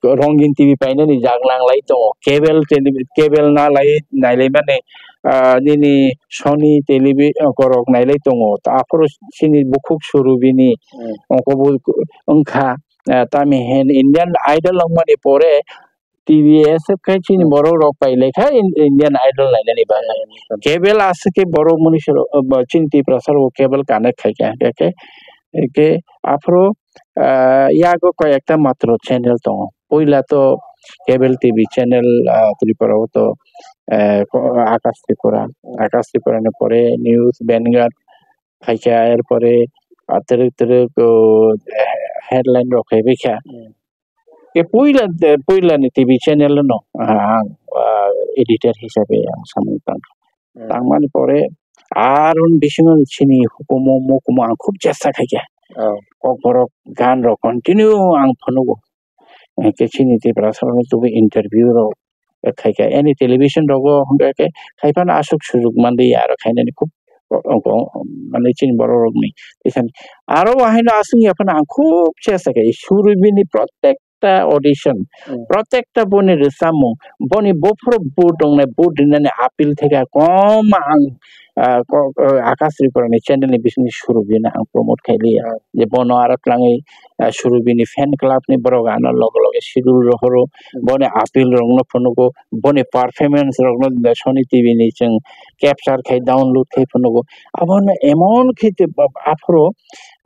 rongin T V painani jak nanglai tongo. Cable televi-, cable nalai, nailaimani, ah, nini Sony televi-, ah, korok nailai tongo. Ta aphuru chini bukhuk Surubini Hmm. ongkobuk wngkha. Ah, tamni hwn Indian Idol wngmani pore T V S F khai chini Hmm. borok rok pailai kha In-, Indian Idol nainani bagwi. Hmm. Cable aswk khe borok mwnwi se rok, ah, ba, chini Tiprasa rok cable connect khai kha. Hwnkhe khe, hwnkhe aphuru, ah, yago koi ekta matro channel tongo. Puila to cable T V channel, ah, Tripura o to, eh, ko-, Akash Tripura. Hmm. Akash Tripura ni pore News, Vanguard, phaikha, er pore, ah, twrwk twrwk, oh, eh, headline rok phaibaikha. Hmm. Ke puila, eh, puila ni T V channel no, ah, ang, ah, editor hisabe ang samung tang. Hmm. Tangmani pore, ar un bisingo chini hukumu mukumu ang khub chesta khaikha. Oh. Kokborok gan rok continue ang phanugo. Hwnkhe chini Tiprasa rokno tubui interview rok khaikha. Any television rogo hwnkhe khe khai phano aswk sujuk manliya aro khainani khub o-, o-, o-, mane chini borok rokni. Teisa aro bo haino aswk ya phano ang khub chesta khe Surubini protekta audition, Hmm. protekta boni rwchapmung, boni buphuru vote wngnai, vote rinani appeal thekha kom ang, ah, ko-, ah, Akash Tripura ni channel ni bisingni Surubini ang promote khailiya. Hmm. Je bono aro twlangwi ah, Surubini fan club ni borok ano loge loge schedule rohoro, Hmm. boni appeal rokno phunugo, boni performance rokno Sony T V ni chwng capture khai download khai phunugo. Abono emon khe te ba-, aphuru,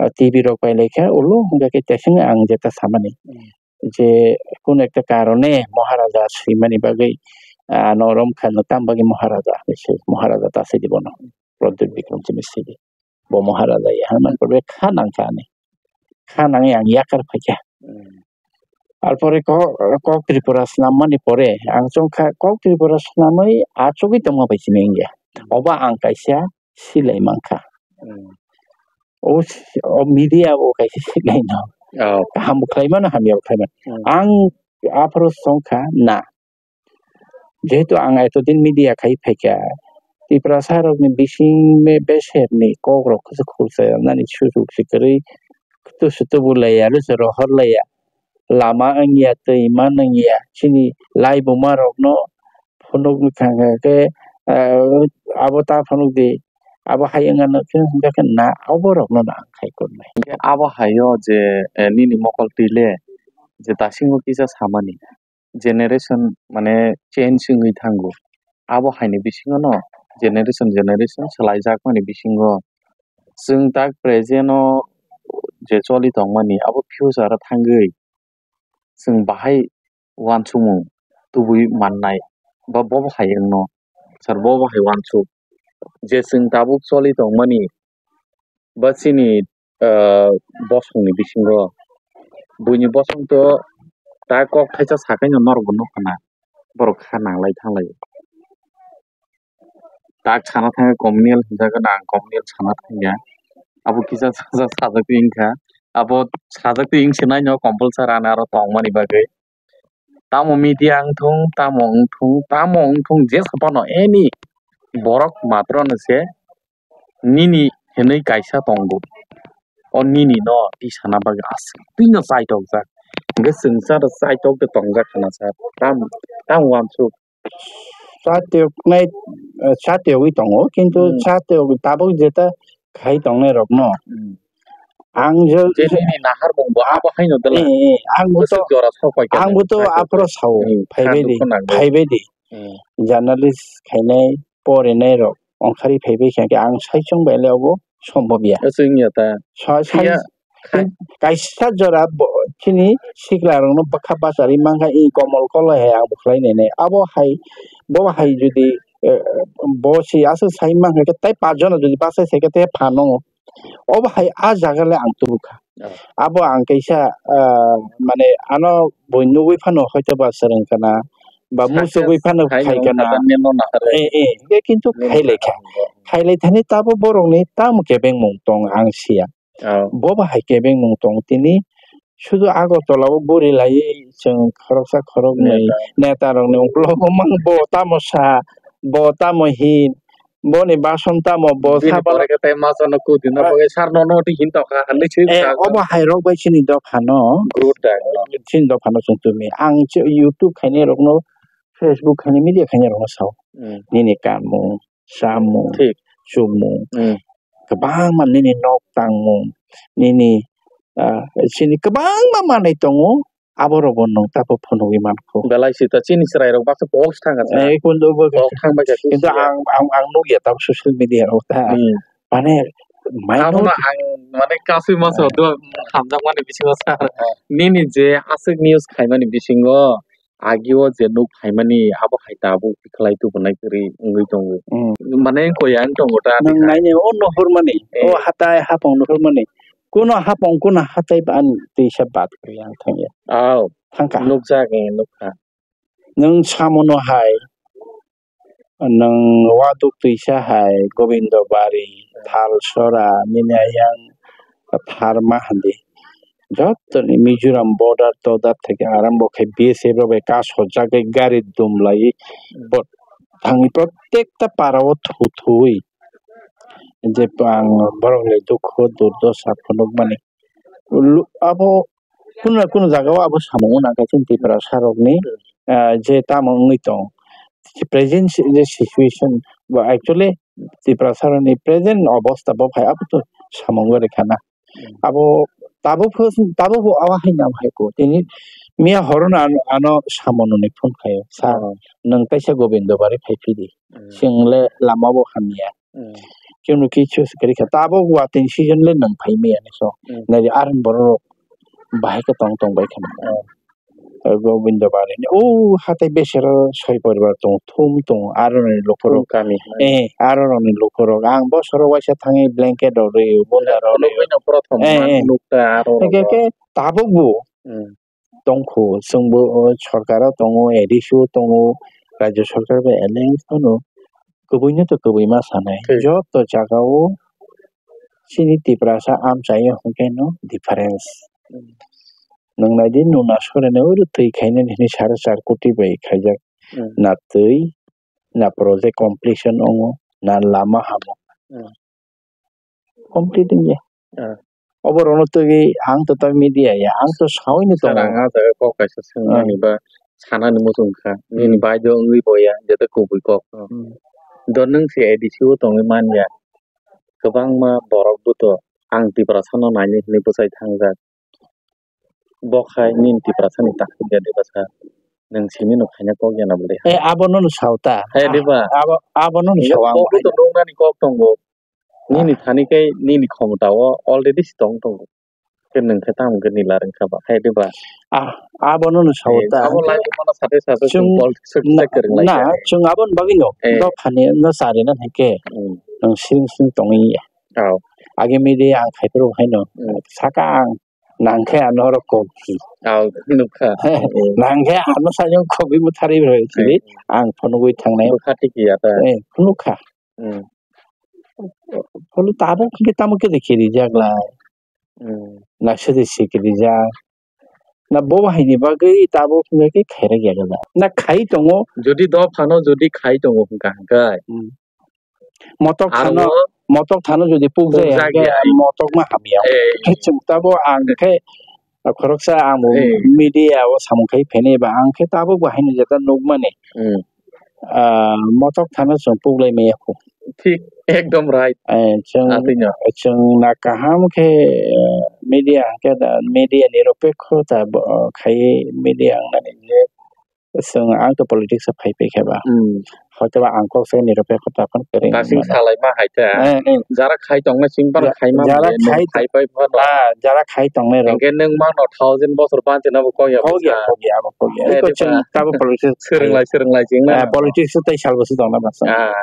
ah, T V rok pai lai kha, ulo hwnkha khe tesing ang jeta samani. Hmm. Je kun ekta karone Maharaja swimani bagwi, ah, ano rom kha no tam bagwi Maharaja hinwi se, Maharaja ta sidi bono. Pradyut Bikram simi sidi. Bo Maharaja ya, hwnwi mankha, be kha nang kha ani. Kha nangwi ang yakar phaikha. Hmm. Arpore kok, kok Tripura swnammani pore, ang chongkha kok Tripura swnamwi achugwi tongma bai simi wngya. Hmm. Obo ang kaisa silai mankha. Hmm. O s-, o media bo kaisa silai no. Oh. Kaham bo khlai mano, hamya bo khlai mano. Hmm. Ang aphuru chongkha na. Jehetu ang etodin media khai phaikha, Tiprasa rokni bisingni beserni kok rok khulsa nani sujuk se kwrwi, kutu sutu bulaiya, lusu rohor laiya, lama wngya, twi man wngya, chini laibuma rokno phunukgwi thangkha khe, ah, abo ta phunukdi, abo hai wngya nokhe hwnkha khe na, obo rokno no ang khai kurnai. Abo hai o je, eh, nini mokol twi le je dasingo kisa samani. Generation mane change wngwi thango. Abo haini bisingo no generation, generation swlaijakmani bisingo chwng tak present o je choli tongmani abo future o thangwi chwng bahai uansukmung tubui mannai ba bobo hai wngno sir bobo hai uansuk je chwng tabuk choli tongmani ba chini, ah, bosongni bisingo buini bosong to ta kok thaisa sakaino norokbo nukha na, borok kha nanglai thanglai. Tak sana thangkha communal hinjagwi na ang communal sana thangya. Abo kisa sajak sajagwi wngkha. Abo sajagwi wng sinai no compulsory ani aro tongmani bagwi. Tamo media wngthung, tamo wngthung, tamo wngthung, jesa phano any borok matrono se nini hinwi kaisa tongo. O nini no tisana bagwi aswk twino chaitokjak. Hwnkhe chwngsa rw chaitok de tongjak khana sa. Tam, tam uansuk. Chatiyoknai, eh, chatiyogwi tongo, kintu Hmm. chatiyok tabuk jeta khai tongnai rokno. Hmm. Ang je, je nini nahar mung bo abo haino dela. Eh, eh, ang bo to, Bwswk jora sok pai khe ang bo to chaitok aphro de. Sao, Hmm, phaibai kha di, dukhu nangwi. Phaibai di. Hmm. Journalist khainai, porinai rok, ongkhari phaibai kha khe ang saichung bai le obo sombhob ya. Aswk wngya ta. Sa-, sai-, Phiya khai- kaisa jora bo, chini sikla rokno bwkha bachari mankha, i komol kolai hai ang bo khlai nai nai. Abo hai, bo hai jodi, eh, bo si aswk sai mankha khe, tai pach jona jodi bachai sai khe, tai phan nango. Obo hai a jaga le ang tubukha. Oh. Abo ang kaisa, ah, mane ano bui nugui phano hoito ba swrwng kana, ba Success musugui phano khai khai no kana. Nahar, neno nahar. Eh, eh, hingke kintu Neno khai lai kha. Nahar. Khai lai thani tabo borokni tamo kebengmung tong ang siya. Oh. Bo bahai kebengmung tong tini sudu Agartala o guri lai chwng khoroksa khoroknwi Neta. Neta rokni uklogo mang bo tamo sa, bo tamo hin, boni bason tamo, bo Bini sabo pore khe tei ma sano kudina Ah. bagwi sar no no di hin tokha, hinwi swi Eh, sa obo hai rok bai chini dophano. Good da. Chini dophano chwng tumi. Ang che YouTube khainai rokno, Facebook khainai, media khainai rokno sao. Hmm. Nini kanmung, samung, Thik. Chumung, Hmm. kwbangma nini nok tangmung, nini, ah, chini kwbangma manwi tongo, aborokbo nwng tabuk phunugwi mankho. Belai sita chini chwrairok baksa post thangkha sa. Eh, kundu bo Post thangbai kha Kintu siya. ang, ang, ang nukya tabuk social media rok ta. Hmm. Mane, Abono minor ang mane kasui masa Eh. do hamjakmani bisingo sa. Eh. Nini je aswk news khaimani bisingo agio je nuk phaimani abo hai tabuk tikhlai tubunai kwrwi wngwi tongo. Mm. Mane koi ang tongo ta Nang tikha. Naini o nuhurmani, Eh. O hatai hapong nuhurmani. Kuno hapong kuno hatai ba ani twisa bat kwrwi ang thangya. Aw. Thangkha. Nukjak, eh, nukha. Nwng samono hai, nwng waduk twisa hai, Gobindo Bari, Thalsora, nini ayang Tharma handi. Jottoni Mizoram border todar theke arambo khai B S F rok bai kasojagwi gari dumlai bo thangwi protekta para o thu thuwi je ang borok ni dukhu durdosa phunukmani. Lu-, abo kuno na kuno jaga o abo samung wngkha chini Tiprasa rokni, ah, je tamo wngwi tong. Present si-, je situation bo actually Tiprasa rokni present obostha bo hai abo to samung wngwi khana. Hmm. Abo tabuk pho, tabuk bo awa hai nam hai ko. Tini miya horo no ano, ano samono ni phone khayo. Sir, Oh. Nwng kaisa Gobindo Bari phai phidi. Hmm. Chwng le lama bo hamya. Hmm. Chwngno kichu se kwrwi kha. Tabuk watwi season le nwng phai maya ni so. Hmm. Nai ar borok bahai khe tong tong bai khana. Oh. Gobindo Bari ni o hatai besero soi poribar tongo, thum tongo, aro ni lukurok. Thum kami. Eh, aro rok ni lukurok. Ang bosoro waisa thangwi blanket rok rwi, bunda rok rwi. Phunugwi no prothom Eh, man eh. Nukta aro Hingke rok. Ke tabuk bo Hmm. tongkho, chwngbo o sorkaro tongo, A D C o tongo, rajyo sorkar bai alliance phano kwbwino to kwbwi ma sanai. Thik. Joto jaga o chini Tiprasa amchai hwnkhe no difference. Hmm. Nwng nai di, Nuna Soren oro twi khainani hwnwi sare char koti bai khaijak. Hmm. Na twi, na project completion wngo, na lama hamo. Hmm. Complete wngya. Hmm. Obo rono twi ang to ta media ya, ang to sawi ni Sir, tongo. Ang ah jaga kok kaisa swngmani Ah. Ba sanani muchung kha. Nini Hmm. bai do wngwi boya, jeta kubui kok no. Hmm. Do nwng se A D C o tongwi manya. Kwbangma borok buto ang Tiprasa no naini hwnwi bwchai thangjak. Bo khai nini Tiprasa ni takhuk ya diba sa? Nwng simi no khaina kok ya na bwle? Eh, abo no no sao ta. Hai diba? Abo, abo no no sao ang kok to nungnani kok tongo. Nini thani khe nini khomota o already si tong tongo. Khe nwng khe tamo khe nila rwngkha ba? Hai diba? Ah, abo no no sao ta. Abo lai mana sate sate chwng politics na, kwrwng lai na, kha. Chwng abo ni bagwi no. Eh. Dophani no chari na hai khe. Hmm. Nwng sring sring tongwi ya. Oh. Age media ang khai phuru hai no. Hmm. Saka ang Nang khe ano oro kok di. Aw, nukha. Nang khe ano sajwk kogwi bwtharwi rw sidi, hmm, ang phunugwi thangnai. Bwkha tiki ya ta. Eh, nukha. Hmm. Phunu tabuk khe tamo khe de kiri jak lai. Hmm. Na sidi sikiri jak. Na bo hai ni bagwi tabuk khe khairok ya gala. Na khai tongo. Jodi dophano jodi khai tongo hwnkha hwnkhe. Hmm. Motok thano, motok thano jodi pukjaya, pukjak ya, motok ma hamya. Eh. Khe chwng tabo ang khe khoroksa ang bo, eh, media o samung khai phene ba ang khe tabuk bo haino jeta nukmani. Hmm. Ah, motok thano chwng puklai maya kho. Thik, ekdom right. Eh, chwng, atwino, chwng na kaham khe, eh, media hwnkhe da, media niropekho ta bo, khai media wngnani je Chwng ang to politics o phai phai khe ba. Hmm. Hoito ba ang kok sai niropek kho ta phano kwrwi. Kasing mano. Salai ma hai ta. Eh, eh. Jara khai tongnai sing phano ja-, khai ma jara manya, khai nwng khai to-, pai phano. Ah, jara khai tongnai rok. Hingke nwng mano thousand bosor banchi nabo kok ya. Kok ya, bwsa. Kok ya, abo kok ya. Eh, iko diba? Chwng tabo politics swrwng lai, swrwng lai chwng na. Ah, politics o tei sal bwswk tong na bwsa. Ah.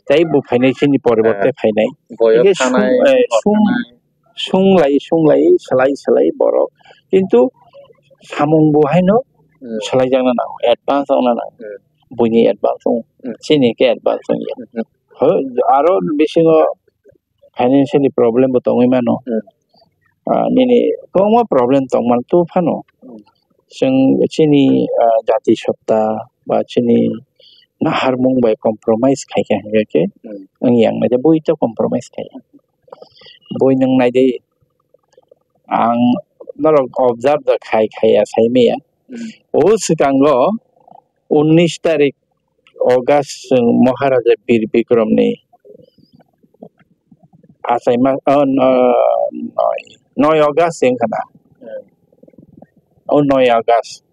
Tei bo phainai chini poriborte, ah, phainai. Boyo hingke sung, thanai, eh, bor sung, thanai. Sunglai, sunglai, salai, salai borok. Kintu samung bo haino, hmm, salaijakna nango, advance wngna nango. Hmm. Buini advance wng, hmm, chini khe advance wngya. Hmm. Ho, aro bisingo financially problem bo tongwi mano. Hmm. ah, nini kwbangma problem tongmani tu phano. Hmm. Chwng chini, ah, jati sotta ba chini naharmung bai compromise khaikha hinkhe khe Hmm. wng yang nai de bui to compromise khai. Bui nwng nai de ang norok observe da khai khai ya sai maya. Hmm. O swkango unnish tarik August chwng Maharaja Bir Bikramni achaima, o, no-, noi, noi August wngkha na? O noi August.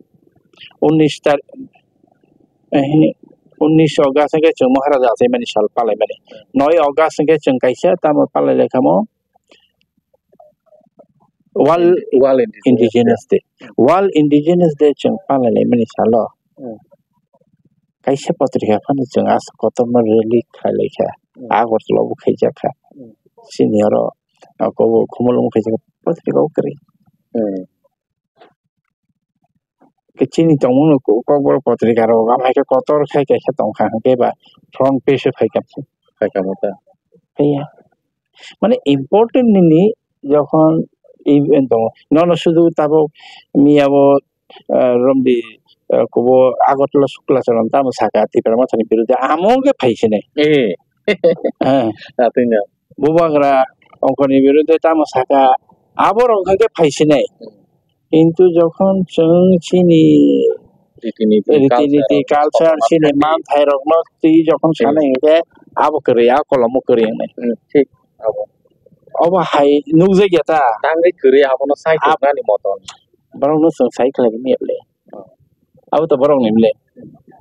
Unnish tar-, eh, unnish August hwnkhe chwng Maharaja achaimani sal palaimani. Noi August hwnkhe chwng kaisa tamo palai laikhamo World World Indigenous Indigenous Day. World Indigenous Day chwng palai laimani salo. Hmm. Kaisa patrika phano chwng aswk kotorma rally khai laikha. Hmm. Agartala bo khaijak kha. Hmm. Chini oro, ah, Kobo Khumulwng khaijak patrika o kwrwi. Hmm. Khe chini tongmung no ko-, Kokborok patrika rok, am hai khe kotor khai kaisa tongkha, hwnkhe ba front page o phaikha. Phaikha mo ta. Phiya. Mane important nini jokhon event tongo. Nono sudu tabuk miya bo, ah, romdi, ah, kubo Agartala Sukla Charan tamo saka Tipra Mothani birude amo khe phai sinai. Eh. Eh. Atwino. Bubagra ongkoni birude tamo saka aborok khe phai sinai. Kintu jokhon chwng chini Riti niti, riti niti, culture, culture, chini manthai rokno twi jokhon Hmm. sanai hwnkhe abo kwrwi, a kolomo kwrwi wngnai. Hmm, thik, abo. Obo hai nukjakya ta? Tangwi kwrwi abono sai Ab- tongmani moton. Borokno chwng sai khlai manya le. Oh. Abo to borokni mle.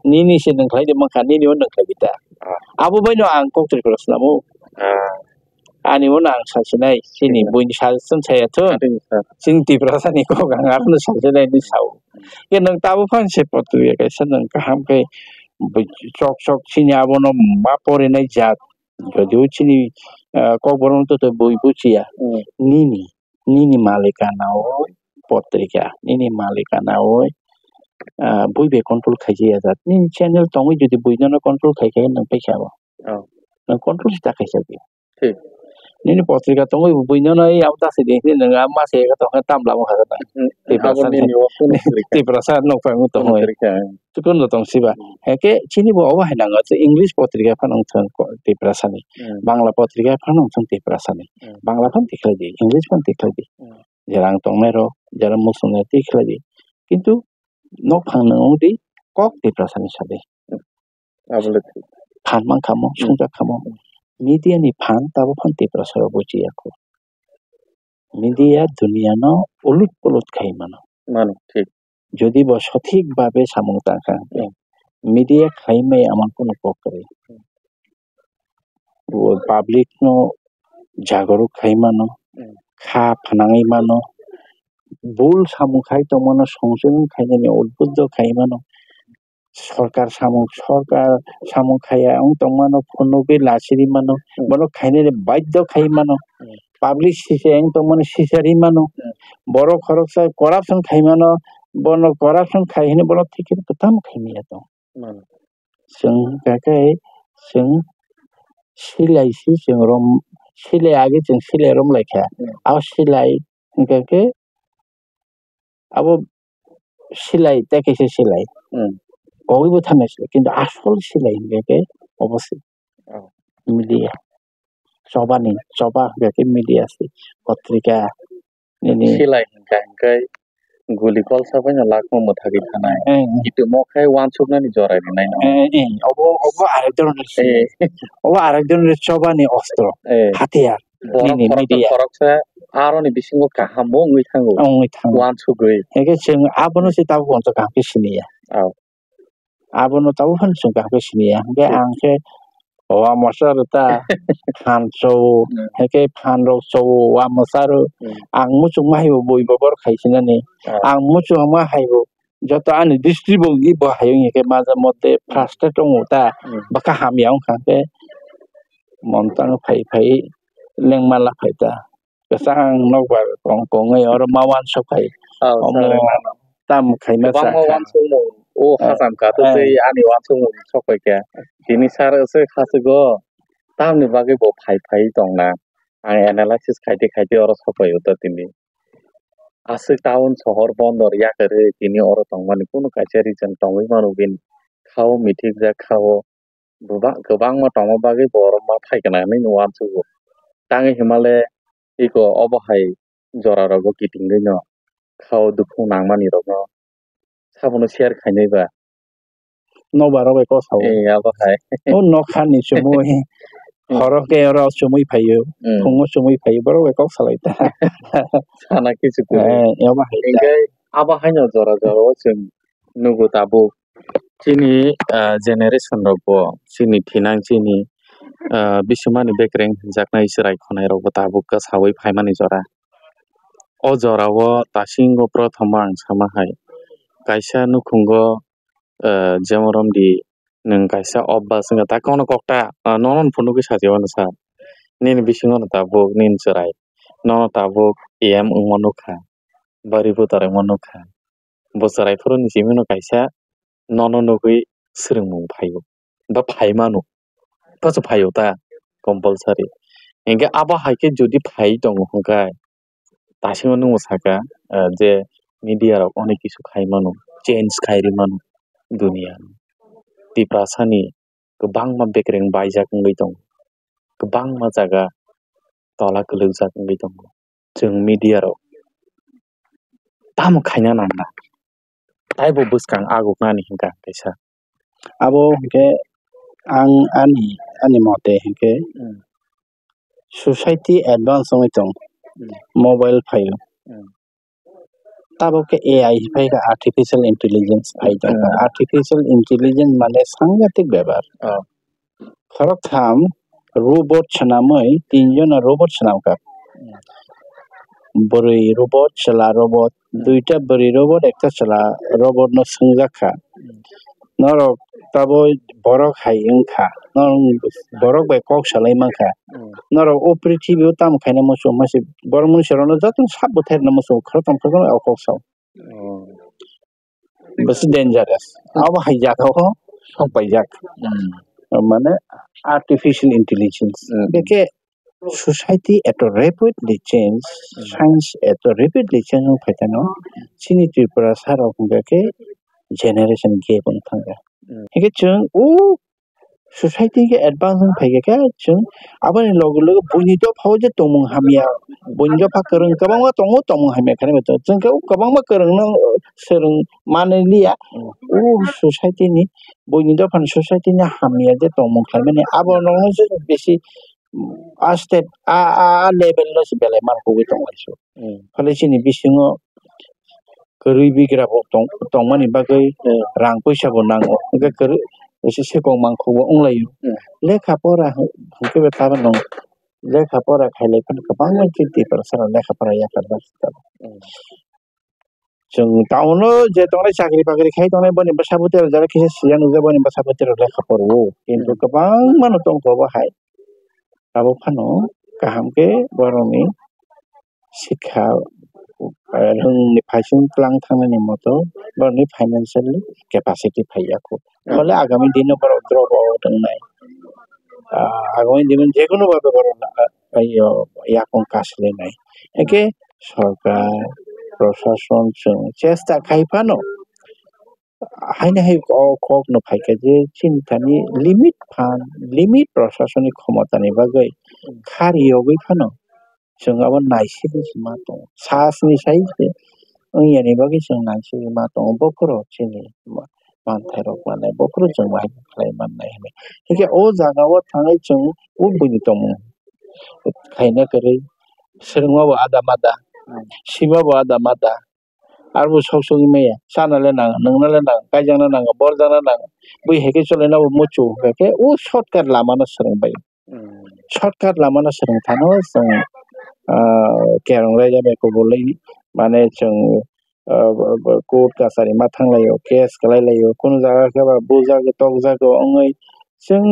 Nini se nwng khlai di mankha, nini o nwng khlai di ta. Ah. Abo baino ang kok twi kwrwi swnamo. Ah. Ani uno ang sasinai, chini Hmm. buini suggestion saya thun. Chini Tiprasani kok ang arono sasinai ni sao. Ke nwng tabuk phan se potu ya kaisa nwng kaham khe bui chok chok chini abono ma porinai jat. Jodio chini, ah, kokborok to bui buchiya. Hmm. Nini, nini malikana o potrika, nini malikana o, ah, bui bai control khaijaya jat. Nini channel tongwi jodi bui nono control khai khai nwng paikha bo. Oh. Nwng control ta khaisa di. Thik. Nini potrika tongwi bo buino no ei abo ta se de, nini nwng a ma se ka tong kha tam lama kha ta. Hmm. Tiprasa Abo ni, nini o kuno potrika. Tiprasa nok phang tong Kuno hoi. Potrika. Tukun no tong siba. Hmm. Heke chini bo obo hai nango, English potrika phano wng thung ko-, Tiprasa ni. Hmm. Bangla potrika phano wng thung Tiprasa ni. Hmm. Bangla phano tikhlai di, English phano tikhlai di. Hmm. Jera ang tongnai rok, jera muchungnai tikhlai di. Kintu nok phang nwng wng di, kok Tiprasa ni sa di. Abo le thik. Phan man khamo, Hmm. sungja khamo. Hmm. Media ni phan tabuk phan Tiprasa rok bujiya kho. Media dunia no ulut pulut khai mano. Mano, thik. Jodi bo sothik babe samung tang kha, Hmm. media khai mai amang kunu kok kwrwi. Hmm. Bo public no jagruk khai mano, Hmm. kha phnangwi mano, bul samung khai tong mano, songchomung khai nani udbuddo khai mano. Sorkar samung, sorkar samung khaya wng tongmano, phunugwi lachiri mano, Hmm. bono khainani baidhyo khai mano. Hmm. Public sisa wng tongmani sisa ri mano. Hmm. Borok khoroksa corruption khai mano, bono corruption khai hwnwi bono ticket kwtam khai maya tong. Mano. Chwng hwnkha khe chwng silai si chwng rom, silai age chwng silai rom lai kha. Hmm. Abo silai hwnkha khe abo silai tei kaisa silai. Hmm. Kogwi bo thangna silai, kintu asol silai hwnkha khe obo se. Oh. Media. Chobani, choba hwnkha khe media se. Potrika nini. Silai hwnkha hwnkhe guli kolsa baino lakma mwthagwi thanai. Eh, eh. Kitu mo khai wansuknani jora rinai no. Eh, eh, obo, obo arek dhoronor silai. Eh. Obo arek dhoronor chobani ostro. Eh. Hatiyar. Borok nini khoroksa media. Khoroksa aroni bisingo kaham bo wngwi thango. Wngwi thango. Wansugwi. Hwnkhe chwng abono se tabuk onto kaham khe siniya. Aw. Abono tabuk phano chwng kaham khe siniya. Hwnkhe Hmm. ang khe o mosa rw ta phan chowo, Hmm. hwnkhe phan rok chowo, o mosa rw. Hmm. Ang muchungma hai bo bui bo bor khai sinani. Ah. Ang muchungma hai bo joto ani district bo wngwi bo hai wngya khe maja mote Hmm. frustrate tongo ta. Hmm. Bwkha hamya wngkha khe montang phai phai lengma la phai ta. Kwchang nokbar kong kongwi oro ma wansuk phai. Oh, omo sorry, mano. Tam khaima kwbangma sa kha. Wansukmung o eh, hacham kha, eh. Tei ani wansukmung sok phai kha. Tini sir se khasugo tamni bagwi bo phai phai tongna. Ang analysis khaite khaite oro sok phai o to tini. Aswk town sohor bondor yakarwi tini oro tongmani kunu kaisa reason tongwi mano bini. Khao mithikjak khao bwbang-, kwbangma tongma bagwi bo oro ma phai kana hinwi uansugo. Tangwi himale iko obo hai jora rogo kitingwi no khao dukhu nangmani rokno sabono share khainai ba. Nobar rok bai kok sao. Eh, abo hai. O nokha ni chumui. Hmm. Horo ke oro chumui phaio. Hmm. Phungo chumui phaio. Borok bai kok salai ta. Sana kichu kwrwi. Eh, abo hai ta. Hingke abo haino jora jora o chwng nugo tabuk. Chini, ah, generation rok bo chini thinang chini, ah, bisingmani bekereng hwnjaknai chwrai khonai rok bo tabuk kwsaui phaimani jora. O jora o tasingo prothom ang sama hai. Kaisa nukhungo eh, jemon romdi nwng kaisa obas wngkha, ta kono kokta, ah, nono phunugwi sajago sa, nini bisingo no tabuk nini chwrai, nono tabuk A M wngma nukha, bari bwtharwi wngma nukha, bo chwrai phuru ni simi no kaisa nono nugwi swrwngmung phaio, ba phai mano, paso phaio ta compulsory, hinkhe abo hai khe jodi phai tongo hwnkhai, Tasingo nwngbo saka, ah, je media rok onek kisu khai mano, change khai ri mano dunia. Tiprasa ni kwbangma bekereng baijak wngwi tongo, kwbangma jaga tola kwlwkjak wngwi tongo. Chwng media rok tamo khaina nangna, taibo bwskang aguknani hwnka kaisa. Abo hwnkhe ang ani, ani mote hwnkhe Hmm. Society advance wngwi tong. Hmm. Mobile phaio. Hmm. Tabuk khe A I phai kha, artificial intelligence phai tong kha. Hmm. Artificial intelligence mane sangatik bepar. Oh. Khoroktham robot swnamwi, tinjona robot swnam kha. Hmm. Bwrwi robot, chwla robot, Hmm. duita bwrwi robot, ekta chwla robot no swngjak kha. Hmm. Norok tabo borok hai wngkha, norok borok bai kok salai mankha. Hmm. Norok o prithibi o tamo khaina muchung mase borok mwnwi se rokno jotono sabo thairwkna muchungo khoroktham khoroknwi o kok sao. Oh. Bwswk dangerous. Hmm. Abo hai jagao sok paijak. Hmm. Mane artificial intelligence. Hmm. Bekhe society eto rapidly change, Hmm. science eto rapidly change wng phaikhe no, chini Tripura sarok hwnkhe khe generation gap wng thangkha. Hmm. Hwnkhe chwng o society khe advance wng phaikhe khe chwng aboni loge loge buini dophao je tongmung hamya, buini dopha kwrwng kwbangma tongo, tongmung hamya khe chwng khe o kwbangma kwrwngno swrwng manliya. Hmm. O society ni, buini dophani society ni hamya je tongmung khlaimani abo nokno je bisi a step, a, a, a level no se belai man kugui tong lai su. Hmm. Phale chini bisingo kwrwi bigra bo tong-, tongmani bagwi Hmm. rang puisa bo nango. Hwnkhe kwrwi, ese sekong mangkhuk bo wng lai o. Hmm. Lekha pora hwnkhe bo tabuk nwng lekha pora khai lai phano kwbangma chini Tiprasa rok lekha pora yapharjak. Hmm. Chwng town o je tongnai chakri bakri khai tongnai boni bwsa bwtwi rok jara kisa sijak nukjak boni bwsa bwtwi rok lekha poro. Kintu Hmm. kwbangma no tongkha obo hai. Abo phano kaham khe borokni sikha, eh, rwngni phaising tlang thangnani moto borokni financially capacity phaiya kho. Hmm. Phole agami dino borok drop out wngnai. Ah, agami dino jekunu babe borok, ah, ayo, yakung kaslinai. Eke sorkar, prosason chwng chesta khai phano, haino hai o kok no phaikha je chini thani limit phan, limit prosason ni khomota ni bagwi khari yogwi phano chwng abo naisigwi se ma tongo. Sas ni sai se wngya ni bagwi chwng naisigwi ma tongo. Bokhoro chini ma-, manthai rok mane bokhoro chwng bahai khlai mannai hinwi. Hinkhe o jaga o thangwi chwng o buini tongmung khaina kwrwi swrwngma bo ada mada, sima bo ada mada, Arbo sok sogwi maya, chana le nang, nungna le nang, kaijakna nang, borjakna nang, bui hai khe chole nabo muchung hwnkhe o shortcut lama no swrwng bai. Hmm. Shortcut lama no swrwng phano chwng, ah, kerong raida bai kubulwi mane chwng, ah, b-, b-, court kachari ma thang lai o, case kwlai lai o, kunu jaga khe ba bujak tokjak o wngwi chwng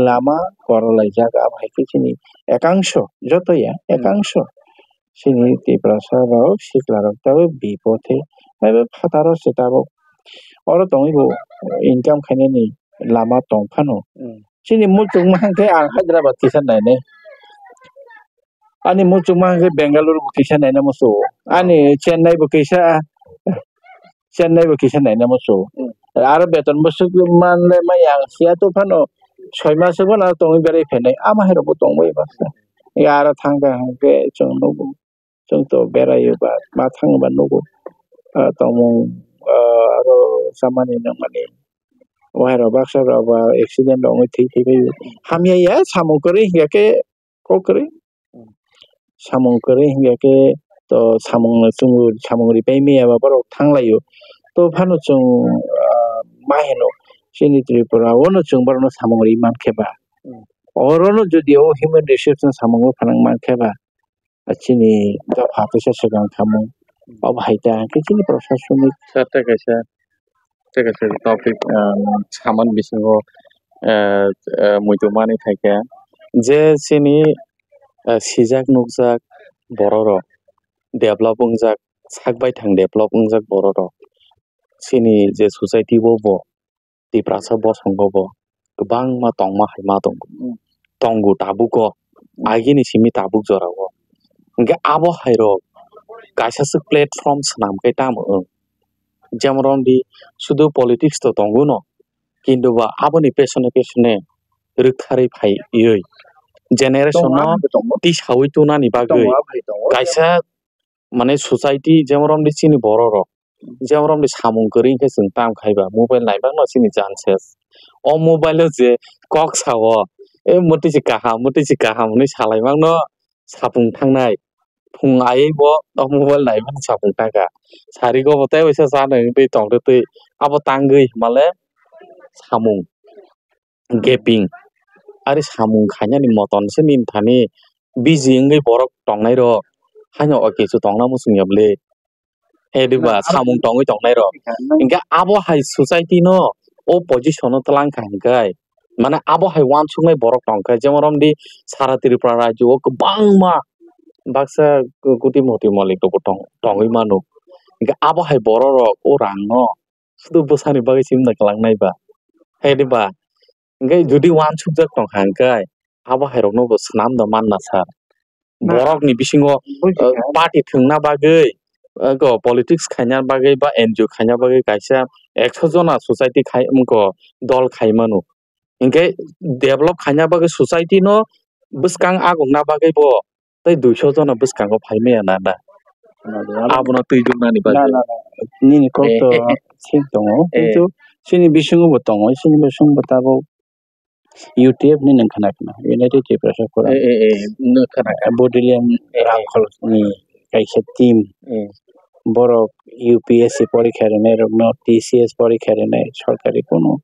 lama kwrwng laijak, abo hai khe chini ekangsho, joto ya, Hmm. ekangsho. Chini Tiprasa rok sikla rok tabuk bipothe, tabuk phataro se tabuk oro tongwi bo income khainani lama tong phano. Hmm. Chini muchungma hwnkhe ang Hyderabad kisa nainai, ani muchungma hwnkhe Bengaluru bo kisa naina muchungo. Ani Chennai bo kisa, Chennai bo kisa naina muchung. Hmm. Aro beton bwswk manle maya ang siya to phano soi mas phano tongwi berai phainai. Ama hai rok bo tongbai baksa. Ya aro thangkha hwnkhe chwng nugo. Chwng to berai ba, ma thang ba nugo. Ah, tongmung, ah, aro chamani nangmani. Wahai rok baksa rok ba accident rok wngwi thwi thwi bai. Hamya ya samung kwrwi hingya khe kok kwrwi. Samung kwrwi hingya khe to samung no chwng samung ri pai maya ba borok thang lai o. To phano chwng, ah, ma hino chini Tripura o no chwng borok no samung ri man khe ba. Hmm. Oro no jodi o human resource no samung o phanang man khe ba. Ah, chini dopha kisa swkang thamung. Obo hai ta hwnkhe chini prosasonik. Sir, tei kaisa, tei kaisa topic, ah, samani bisingo, ah, ah, muitu mani khaikha je chini, ah, sijak nukjak borok rok develop wngjak, sak baithang develop wngjak borok rok chini je society o bo Tiprasa bosongo bo kwbangma tongma hai ma tongo. Hmm. Tongo tabuk o, hmm, agini simi tabuk jora o. Hwnkhe abo hai rok kaisa swk platform swnam khe tamo wng. Jemon romdi sudu politics to tongo no, kintu ba aboni pesone pesone rwktharwi phaiwi generation no tisawi tunani bagwi kaisa mane society jemon romdi chini borok rok, jemon romni samung kwrwi khe chwng tam khai ba mobile naibakno chini chance. O mobile o je kok sao, e mwtwi se kaham, mwtwi se kaham hwnwi salai mangno sapung thangnai. Phung aiwi bo o mobile naibakno sapung thangkha. Sari go bo tei waisa chanwi wngwi tongtwi twi abo tangwi himale samung gaping. Ari samung khainani moton se nini thani busy wngwi borok tongnai rok haino o kisu tongna muchung ya bwle. He diba samung tongwi tongnai rok. Hinkhe abo hai society no o position o twlang kha hinkhe mane abo hai uansuknai borok tongkha jemon romdi sara Tripura rajyo o kwbangma baksa kuti moti malik rok bo tong-, tongwi mano. Hinkhe abo hai borok rok o rang no sudu bwsani bagwi se wngna kwlangnai ba. Hai de ba. Hwnkhe jodi uansukjak tongkha hwnkhe abo hai rokno bo swnam da manna sir. Borokni bisingo, uh, party thwngna bagwi, uh, go politics khaina bagwi ba N G O khaina bagwi kaisa ekso jona society khai, um, go dol khai mano. Hwnkhe develop khaina bagwi society no bwskang agungna bagwi bo tei duiso jona bwskango phai maya na, na? Abono twi juknani bagwi. Na, na, na. Nini kok to thik tongo, kintu chini bisingo bo tongo, chini bisingo bo tabuk U T F ni nang khna khna, United Tiprasa Forum. Eh, eh, eh, nang khna khna. Bodolian Rangkhol ni kaisa team. Borok U P S C porikha rwnai rokno, T C S porikha rwnai, sorkari kunu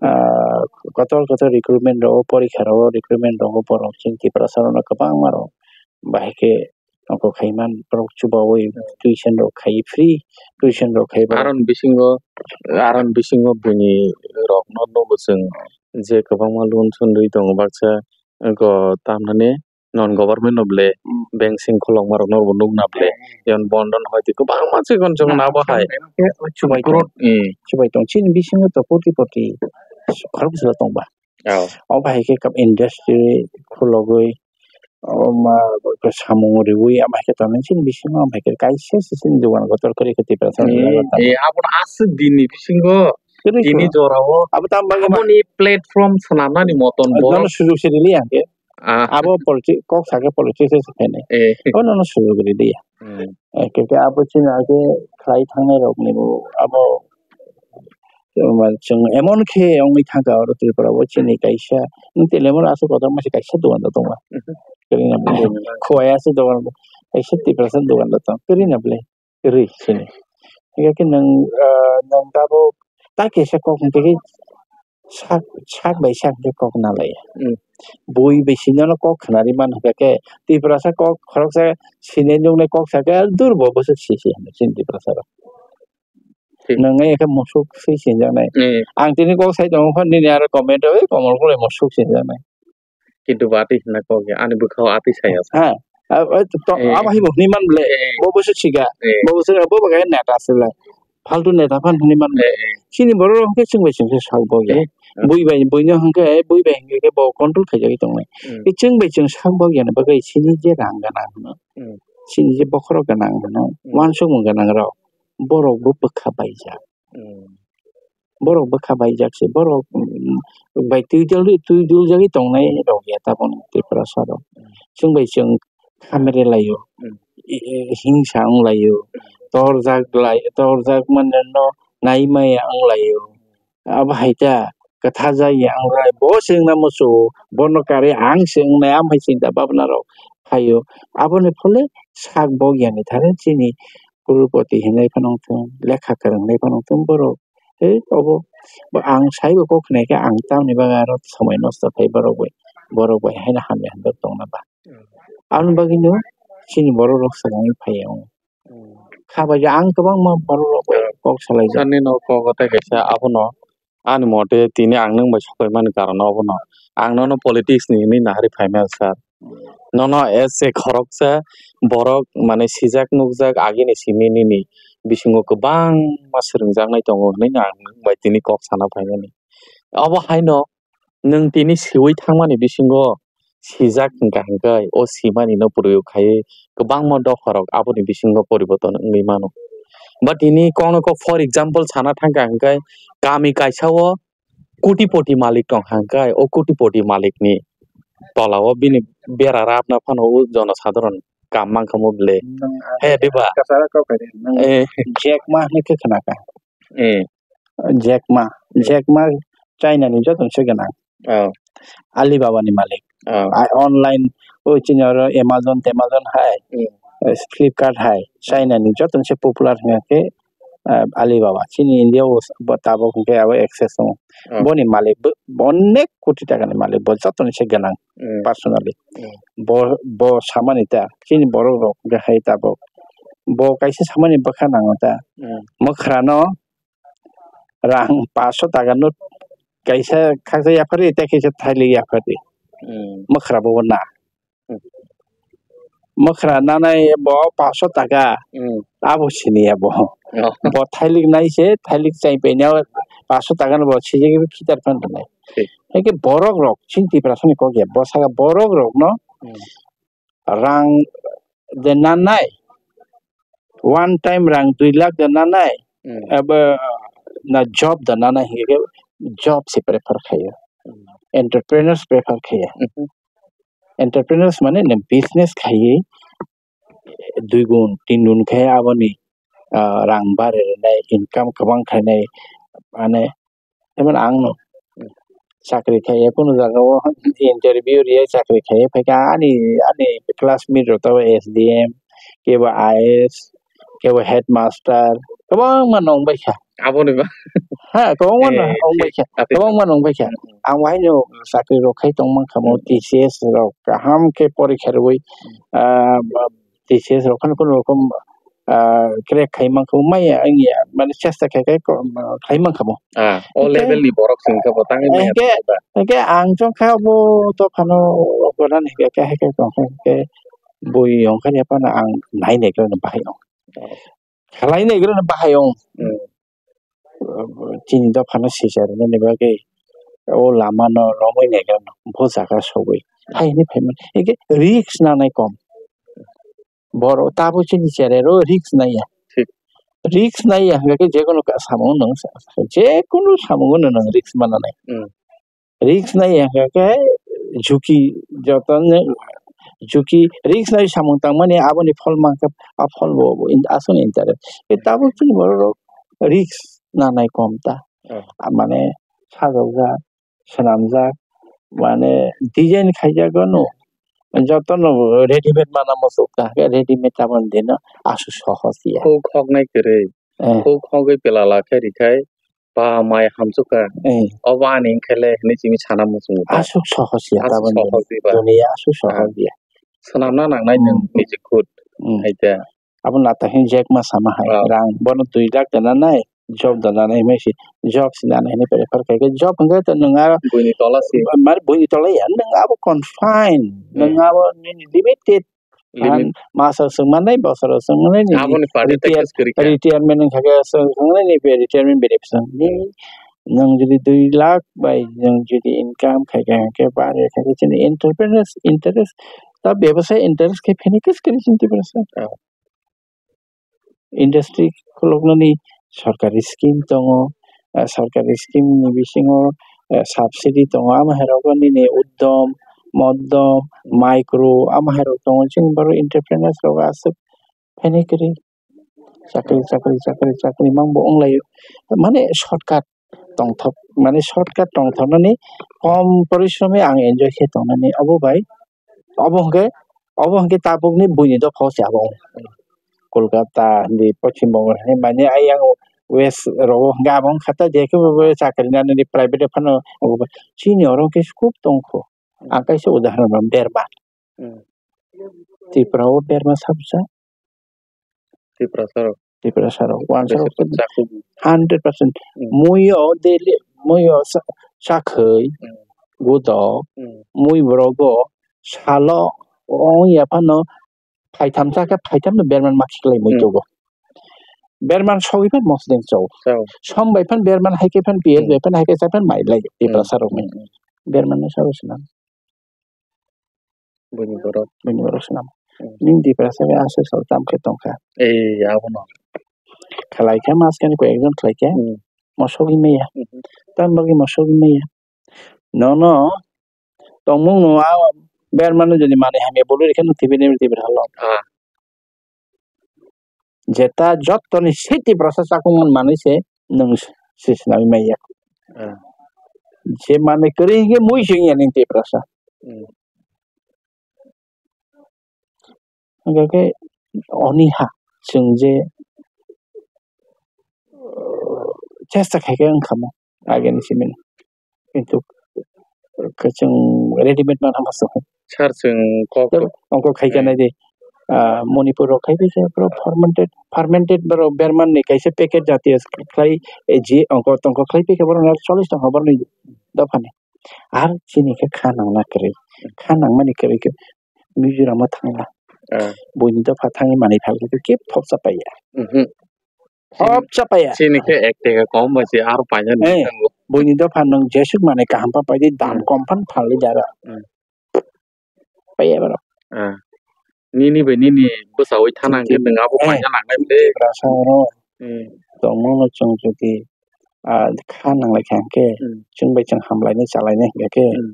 ah, kotor kotor recruitment rogo, porikha rogo, recruitment rogo borok chini Tiprasa rokno kwbangma rok bahai khe nokho khaiman borok chubaui tuition rok khai free tuition rok khai borok. Aron bisingo, aron bisingo bini rokno nugo chwng je kwbangma loan sundui tongo baksa go tamnani non government no ble bank sing khulokma rok no bo nukna ble yon bondon hoite kwbangma chikon chikon abo hai chubai tong. Chubai tong chini bisingo to koti koti khoroksa tongba. Obo hai khe industry khulogwi omo samung riwi ama hai khe tonwi chini bisingo ama hai khe kaisa se chini dogan kotor kwrwi khe Tiprasa. Abono aswk din ni bisingo tini jora o abo tam bagwi aboni platform swnamnani moton borok sujok se rili ang khe. Abo politics, kok sakhe politics se khainai. O nono sujok ridi ya. Khe abo chini age khlai thangnai rok ni bo abo chwng emon khe wngwi thangkha oro Tripura o chini kaisa wng telemor aswk kotor masa kaisa dogan da tongma. Kwrwina bwlai khowai aswk dogan kaisa Tiprasa dogan da tong kwrwina bwlai. Kwrwi chini. Hingkhe nwng, ah, nwng tabuk ta kaisa kok hwnkhe sak, sak bai sak khe kok nalai. Bui bai sinono kok khnari man hwnkhe khe Tiprasa kok khoroksa sinai nuknai kok sakhe dur bo bwswk sisi hinwi chini Tiprasa rok. Nwng wngya khe musuk se sinjaknai. Ang tini kok sai tongo kho nini aro comment o, "Ei komol kulai musuk sinjaknai." Kintu ba atwi hwnna kok ya, ani bwkhao atwi saya sa. Ha, a, a, to, abo hai bo hwnwi man ble, bo bwswk sika, bo bwswk, bo bo khe neta se le. Faltu neta phan hwnwi man ble. Chini borok rok hwnkhe chwng bai chwng se sak bok ya. Bui bai, buino hwnkhe, bui bai hwnkhe bo control khaijagwi tongnai. Chwng bai chwng sak bok yani bagwi chini je rang gana hwno. chini je bokhorok gwnang hwnwi, hmm, uansukmung gwnang rok, borok bo bwkha baijak. Hmm. Borok bwkha baijak se, borok, mm, bai twi dul, twi dul jagwi tongnai rok ya taboni Tiprasa rok. Hmm. Chwng bai chwng khamere laio, hmm, i-, i-, hingsa wng laio, hmm, torjak lai, torjak manwino nai maya wng laio. Abo hai ta kwtha jaya wng lai, bo se wngna muchungo, bono karwi ang se wngnai, am hai chinta bhabna rok phaio. Aboni phole sak bok yani thani chini Crorepati hinwi phano wng thung, lekha kwrwngnai phano wng thung borok. Tei obo, bo ang saibo kok khnai khe ang tamni bagwi aro somoi nosto khai borok bai, borok bai haino hamya hwnwi tongna ba. Hmm. Aboni bagwino chini borok rok swkangwi phaiya wng. Hmm. Kha bai ang kwbangma borok rok bai kok salaijak. Sir, nini kok tei kaisa abono ani mote tini ang nwng bai soklaimani karon abono. Ang nono politics ni hinwi naharwi phaimaya sir. Nono as a khoroksa borok mane sijak nukjak agini simi nini bisingo kwbangma swrwngjaknai tongo hinwi ang nwng bai tini kok sana phaimani. Obo haino nwng tini siwi thangmani bisingo sijak hwnkha hwnkhe o simani no proyog khaiwi kwbangma dopha rok aboni bisingo poriborton wngwi mano. But tini kokno kok for example sana thangkha hwnkhe kami kaisa o kotipoti malik tong hwnkhe o kotipoti malik ni tola o bini bera rapna phano o jonosadharon kam mankha mo bwle. Nwng he diba? Kasara kok hai de, nwng eh, Jack Ma hinwi khe khna kha. Eh. Jack Ma, eh, Jack Ma China ni joto se gwnang. Oh. Alibaba ni malik. Oh. A, online o chini oro Amazon, Amazon hai, hmm, eh, Flipkart hai, China ni joto se popular hwnkha khe, eh, Alibaba. Chini India o bo tabuk hwnkhe abo access tongo. Oh. Boni malik bo, bo onek koti taka ni malik, bo joto se gwnang, hmm, personally. Hmm. Bo, bo samani ta, chini borok rok hwnkhe hai tabuk. Bo kaisa samani bwkha nango ta. Hmm. Mwkhra no rang paso taka no kaisa khaksa yapharwi tei kaisa thailik yapharwi. Hmm. Mwkhra bo na. Hmm. Mwkhra nanai bo paso taka. Hmm. Abo siniya bo. Oh. Bo thailik nai se thailik chai paina paso taka no bo sijagwi khitar phan nai. Thik. Hake borok rok chini Tiprasa ni kok ya bo saka borok rok no, hmm, rang de nanai, one time rang dui lakh de nanai, hmm, abo na job de nanai hingke job se prefer khayo. Hmm. Entrepreneurs prefer khaya. Mhm. Entrepreneurs mane nang business khaiwi dui gun, tin gun khe aboni, ah, rang bare rwnai, income kwbang khainai, mane Jemon ang no chakri khaiya kunu jaga o interview riya chakri khaiya phaikha ani, ani classmate rok tei S D M, kebo I A S, kebo headmaster, kwbangma nong baikha. Aboni ba? Ha, kwbangma, eh, nong baikha. Ati. Kwbangma nong baikha. Hmm. Ang waino chakri rok khai tong mankha mo, hmm, T C S rok kaham khe porikha rwui, hmm, ah, T C S rok phano kunu rokom, ah, crack khai mankha, maya wngya, mane chesta khai khai ko-, khai mankha bo. Ah, o level ni borok se wngkha bo tangwi maya. Hingke, hingke ang chong kha bo to phano gana ni hingke, hingke tong kha hingke bui ongkha ya phano ang nai nai khe bahai ong. Oh. Khalai nai khe bahai ong. Hmm. Chini dophano sija rwnani bagwi o lamano romwi naikhe bo jaga sogwi hai hwnwi phaimani. Hingke risk nanai kom. Borok tabuk chini cherai rok risk naiya. Thik. Risk naiya hingke jekono ka-, samung nwng sa-, jekono samungo nwng risk mananai. Hmm. Risk nai hingka khe jhuki jotono jhuki risk nai samung tangmani aboni phol mankha a phol bo aswk interest. Tabuk chini borok rok risk nanai kom ta. Hmm. A mane sajokjak, swnamjak, mane design khaijak no jotono readymade mana muchuk ta khe readymade aboni dino aswk sohos ya. Khuk khoknai kwrwi. Eh. Khuk khogwi pelala khe rikhai. Ba mai hamsukha. Eh. Obo ani wngkhe le hinwi simi sana muchungo ta. Aswk sohos ya tabuk sohos diba. Dunia aswk sohos ya. Swnamna nangnai nwng niji khud. Hmm. Hai ta. Abo nata hin Jack Ma sama hai. Ah. Rang bono dui lakh dana nai, job dana nai, mesi job si nana hinwi prefer khai khe job hwnkhe to nwng aro buini tola si. Mar buini tola ya, nwng abo confine, hmm, nwng abo nini limited Limit. Masa swngmanai, bosoro swngmanai, nini aboni party retir-, tax kwrwi kha. Retirement wngkha khe swngmanai, ni retirement benefit swng. Ni nwng jodi dui lakh bai nwng jodi income khai kha, hwnkhe bari kha khe chini entrepreneurs interest Ta bebasai interest khe pheni kis kiri chinti berasa. Ah. Industry khuluknani sarkari scheme tongo, ah, sarkari scheme ni bisingo, ah, subsidy tongo, ama hai rogo nini uddom, moddom, micro, ama hai rok tongo, chini borok entrepreneurs rok aswk pheni kiri chakri, chakri, chakri, chakri mang bo wng laio. Mane shortcut tongthok, mane shortcut tongthoknani kom porishromi ang enjoy khe tongnani, obo bai Obo hwnkhe, obo hwnkhe tabukni buini dopha o se abo. Kolkata, hindi Poschim Bongo, hindi mane ayang West rogo hwnkhe abo wngkha ta, je khe bo chakri nani private phano obo chini oro hwnkhe scope tongkho. Ang kaisa udahoron rw berma. Hmm. Tripura o berma sabsa. Tiprasa rok. Tiprasa rok, wansa rok Tiprasa rok chakhwng. Hundred percent. Hmm. Muio daily, muio sa-, chakhwi, Hmm. gudo, Hmm. mui borok go salo ong ya phano phaitham chakhe phaitham no berman makhi klai mui Hmm. tugo. Berman sogwi phan mosdeng chao. Chao. Som bai phan berman hai khe phan P S Hmm. bai phan hai khe cha phan mai lai Hmm. Tiprasa rok ni. Hmm. Berman no sabo sina. Buini borok. Buini borok swnam. Hmm. Nini Tiprasa khe aswk sal tam khe tongkha. Ei, abono. Khlai khe maskani koi ekjon khlai khe. Hmm. Mosogwi maya. Hmm. Tam bagwi mosogwi maya. Nono tongmung no a bermano jodi mani hamya bolwi rikhe no tibini tibir halo. Ah. Jeta jottoni se Tiprasa chakung man manwi se nwng se swnamwi manya. Ah. Je manwi kwrwi hinkhe mui se wngya nini Tiprasa. Hmm. Hwnkhe khe oni ha chwng je, uh, chesta khai khe wngkha mo agini simi. Kintu, uh, kwchwng readymade manha ma se. Sir, chwng kok Tei ongkho khai khe Hmm. nai di. Ah, Manipur rok khai khe borok fermented, fermented borok berman ni kaisa packet jatiyo khlai, eh, ji ongkho tongkho khlai khe borok no chollish tongkha borok ni dopha ni. Ar chini khe kha nangna kwrwi. Kha nangmani kwrwi khe Mizoram o thangla. Ah. Buini dopha thangwi manwi phalkhe khe phobsa paiya. Mhm. Phobsa paiya. Chini khe ek teka kom bai se aro paina Eh, nangwi thango. Buini dopha nwng jesuk manwi kaham pa paidi dam Hmm. kom phan phalwi dara. Hmm. Paiya borok. Ah. Nini bai nini bwsawi thanang khe Chwng nwng abo eh, paina nangnai bwle. Tiprasa oro Hmm. tongmano chwng jodi, ah, kha nanglai kha hwnkhe Hmm. chwng bai chwng hamlainai chalainai hwnkhe Hmm.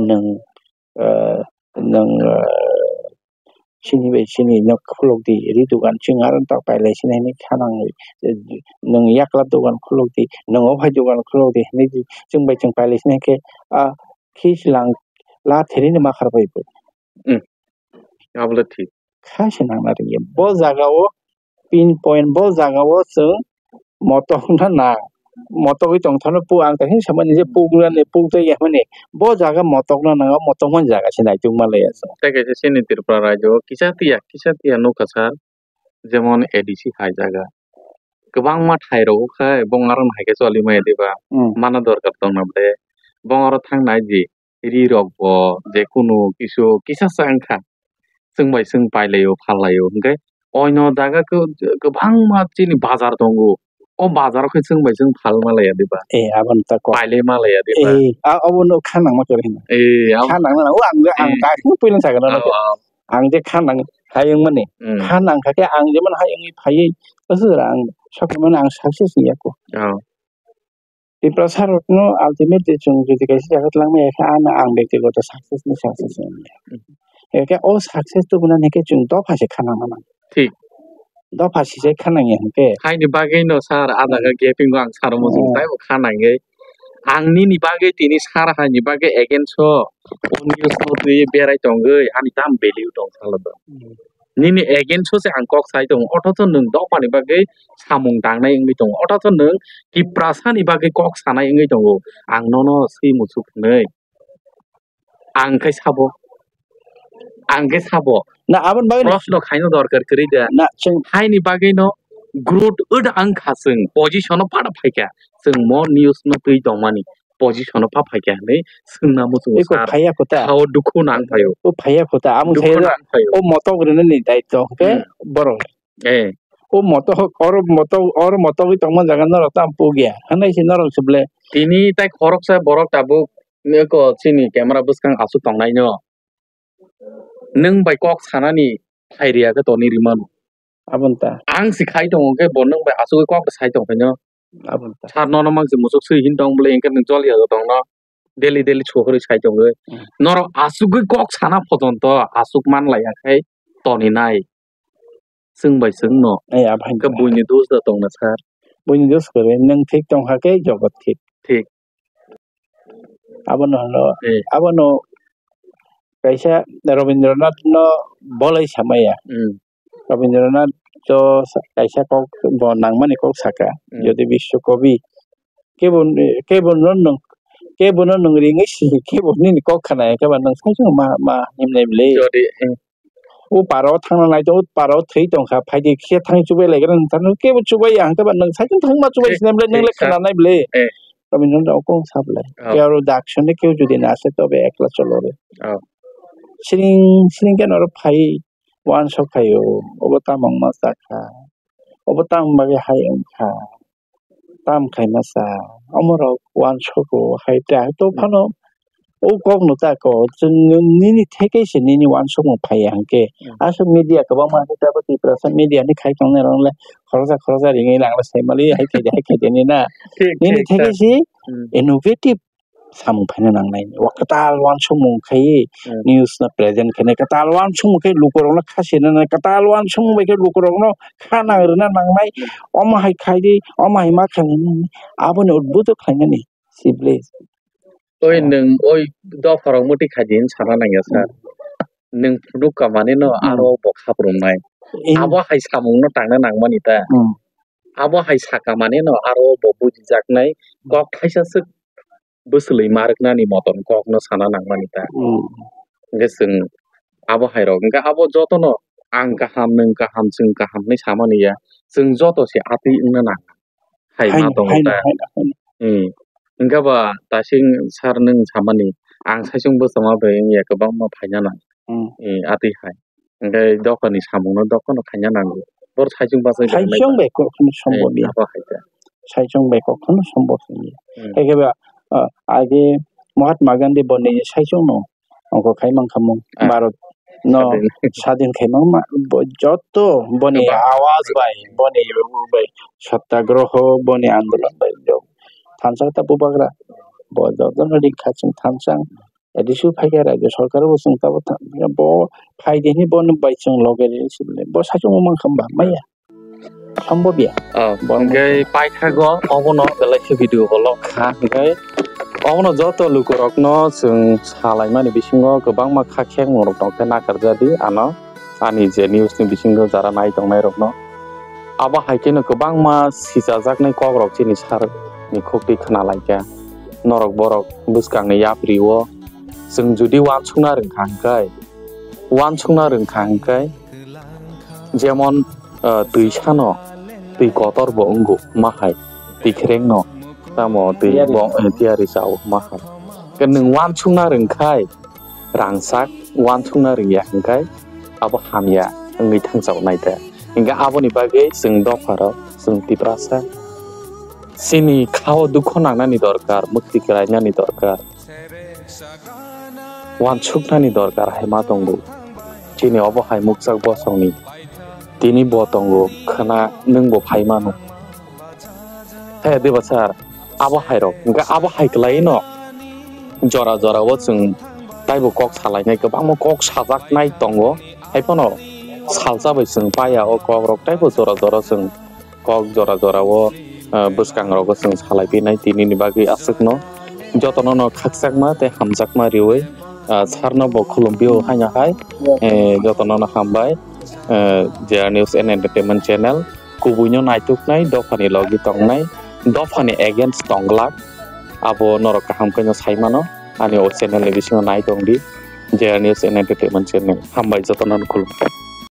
nwng, ah, nwng, ah, chini bai chini nok khulok di ri dogan chwng aro tok pailai sini hinwi kha nangwi. Nwng yakla dogan khulok di, nwng o hai dogan khulok di hinwi chwng bai chwng pailai sini hwnkhe, ah, khi silang la theri ni makhar bai bo. Hmm. Abole thik. Kha se nang na ringya. Bo jaga o pin point bo jaga o chwng motok na na. Motogwi tong thano pu ang kaisa samani je puk na ni puk tei ya mani. Bo jaga motok na nang motok man jaga se naituk ma laya chwng. Tei kaisa chini Tripura rajyo o kisa tiya, kisa tiya nukha sir. Jemon A D C hai jaga. Kwbangma thai rogo khe bong aro hai khe choli maya diba? Hmm. Mano dorkar tong na bwle. Bong aro thang nai di. Ri rok bo je kunu kisu kisa sa wngkha. Chwng bai chwng pailaio, phallaio. Hwnkhe oino jaga khe kwbangma chini bazar tongo. O bazar o khe chwng bai chwng phal ma laya diba? Eh, aboni ta kok. Pailai ma laya diba? Eh, a, obo no kha nangma kwrwi hino. Eh, ab- Kha nangna, o ang, ang Eh. ta khe puila sakha na. Abo, khe. Abo. Ang je kha nang, hai wngmani. Hmm. Kha nangkha khe ang jemon hai wngwi phaiwi, aswk ang sakmani ang success wngya kho. Oh. Tiprasa rokno ultimately chwng jodi kaisa jaga twlangma ya khe, ano ang bektigoto success ni success wngya. Hmm. Ekhe o success tubunani khe chwng dopha se kha nangma nang. Thik. Dopha sijak kha nangya hwnkhe. Haini bagwi no sir, a jaga Hmm. gaping o ang sar muchung Hmm. taibo kha nangwi. Ang nini bagwi tini sar haini bagwi against o, o news no twi berai tongwi ani tam value tong salo do. Hmm. Nini against o se ang kok sai tongo, othocho nwng dophani bagwi samung tangnai wngwi tongo, othocho nwng Tiprasa ni bagwi kok sanai wngwi tongo. Ang nono swi muchuk hwnwi. Ang khe sabo. Ang khe sabo. Na, aboni bagwi no Proshno khaino dorkar kwrwi da. Na, chwng Haini bagwi no growth wngkha chwng. Position o pada phaikha. Chwng mo news no twi tongmani. Position o pa phaikha hinwi swngna muchungo Eko sir. Phaiya kho ta. Sao dukhu nang phaio. O phaiya kho ta. Amung Dukhu sai nang phaio. O motok rwnani daityo hwnkhe Hmm. borok. Eh. O motok, oro motok, oro motogwi tongma jaga norok tamo pugya. Hanai se norok se ble. Tini tai khoroksa borok tabuk eko chini camera bwskang aswk tongnai no. Nwng bai kok sanani phai riya khe toni rimano. Aboni ta. Ang si khai tongo khe bo nwng bai asugwi kok sai tong khaino. Aboni ta. Sir nono mang si musuk swi hin tong bwle hwnkhe nwng jol ya tongno daily daily suhorwi sai tongwi. Hmm. Norok asugwi kok sana pojonto asuk man laiya khai toni nai. Chwng bai chwng no. Ai, abhain khe buini dos da tong na sir. Buini dos kwrwi, nwng thik tong kha khe jogot thik. Thik. Abono hwno, eh, abono kaisa Rabindranath no bolai samaya. Hmm. Rabindranath to sa-, kaisa kok bo nangmani kok saka. Hmm. Jodi Biswa Kabi kebo, kebo no nwng, kebo no nwng ringwi si, kebo nini kok khna ya, kebo nwng sai ma, ma himnai bwle. Jodi, eh. O paro thangna nai tongo, o paro thwi tongkha, phaidi khe thang chubai laigra nang thangno, kebo chubai ya, hwnkhe ba nwng saichung thangma chubai thik, sini bwle, nwng thik le sa. Khna nai bwle. Eh. Rabindranath rao kok sa bwle. Oh. Khe aro daksonde kebo jodi na se tobe ekla cholo re. Oh. Siring, siring khe norok phai, uansuk phaio, obo tamo wngma chakha, obo tamo bagwi hai wngkha. Tam khaima sa, omorok uansukgo hai ta, to phano o kokno ta ko, chwng nini theke se nini uansukmung phaiya hwnkhe, hmm, aswk media kwbangma hwnkhe tabuk Tiprasa media ni khai tongnai rok le khoroksa khoroksa ringwi rang le sai mali hai khaidi hai khaidi ni na. Thik, nini thik, theke sir. Se hmm, innovative samung phaina nangnai. Wa kwtal uansukmung khai hmm, news no present khainai, kwtal uansukmung khai lukurokno kha sinanai, kwtal uansukmung bai khe lukurokno kha nang rwna nangnai, omo hai khai di, omo hai ma khainai, aboni udbuto khlainani sibli. Oi, ah, nwng oi dopharok mwtwi khai di hwn sana nangya sir. Hmm. Nwng phunuk kamani no hmm, aro bo khaprumnai. In- abo hai samung no tangna nangmani ta. Hmm. Abo hai saka mani no aro bo bujijaknai kok thaisa swk bwswlwi ma rwknani motom kokno sana nangmani ta. Hmm. Hwnkhe chwng abo hai rok, hwnkhe abo jotono ang kaham, nwng kaham, chwng kaham hinwi samani ya, chwng joto se atwi wngna nang hai ma tongo ta. Haino, haino, haino. Hmm. Hwnkhe ba tasing sir nwng samani, ang saichung bwsama bai wngya kwbangma phaina nang. Hmm. Eh, atwi hai. Hwnkhe dophani samungno dophano khaina nango. Boro saichung bachai saichung bai kok kheno sombob ya. Abo hai khe. Saichung bai kok kheno sombob ya. Hmm. Hai khe ba, ah, age Mahatma Gandhi boni saichung no ongkho khai mankha mung. Ah. Bharat no sadin, sadin khai mangma bo joto boni kwbang awaj bai, boni bai satyagraho, boni andolon bai jo. Thansa ta bubagra. Bo joto no ring kha chwng thansa. Additional phaikha raijyo sorkar bo chwng tabuk tha-, bo phaidi hinwi bono bai chwng loge rw sibole. Bo saichung bo mankha ba maya. Sombob ya. Oh, bo hwnkhe mankha. Paithago obono belai khe video bo lok kha hwnkhe obono joto lukurokno chwng salaimani bisingo kwbangma kha khengmung rok tongkhe nakarjadi ano. Ani je news ni bisingo jara nai tongnai rokno abo hai kheno kwbangma sichajaknai kok rok chini sir ni khuk twi khna lai kha. Norok borok bwskang ni yapri o chwng jodi uansukna rwng kha hwnkhe, uansukna rwng kha hwnkhe, jemon, ah, twi sano twi kotor bo wngo ma hai, twi khreng no tamo twi tiyari bo, eh, tiyari chao ma hai. Khe nwng uansukna rwng khai, rangchak uansukna rwngya hwnkhe abo hamya wngwi thangchawnai ta. Hwnkhe aboni bagwi chwng dopharok, chwng Tiprasa chini khao dukho nangnani dorkar, mwktwi kwlainani dorkar, uansuknani dorkar hai ma tongo. Chini obo hai mukchak bosongni tini bo tongo, khwna nwngbo phai mano. He, Deba sir, abo hai rok, hwnkhe abo hai kwlai no jora jora o chwng taibo kok salainai, kwbangma kok sajaknai tongo, hai phano salsa bai chwng paya o kok rok, taibo jora jora chwng kok jora jora o, ah, bwskang rogo chwng salai pinai, tini ni bagwi aswk no jotono no khakchangma tei hamjakma riwi, ah, sir no bo khulum pio haino hai, eh, jotono no hambai, eh, J R News and Entertainment Channel. Kubuino naituknai, dophani logi tongnai, dophani against tongglak, abo norok kaham khe no sai mano. Ani o channel ni bisingo nai tong di, J R News and Entertainment Channel. Hambai jotono no khulum.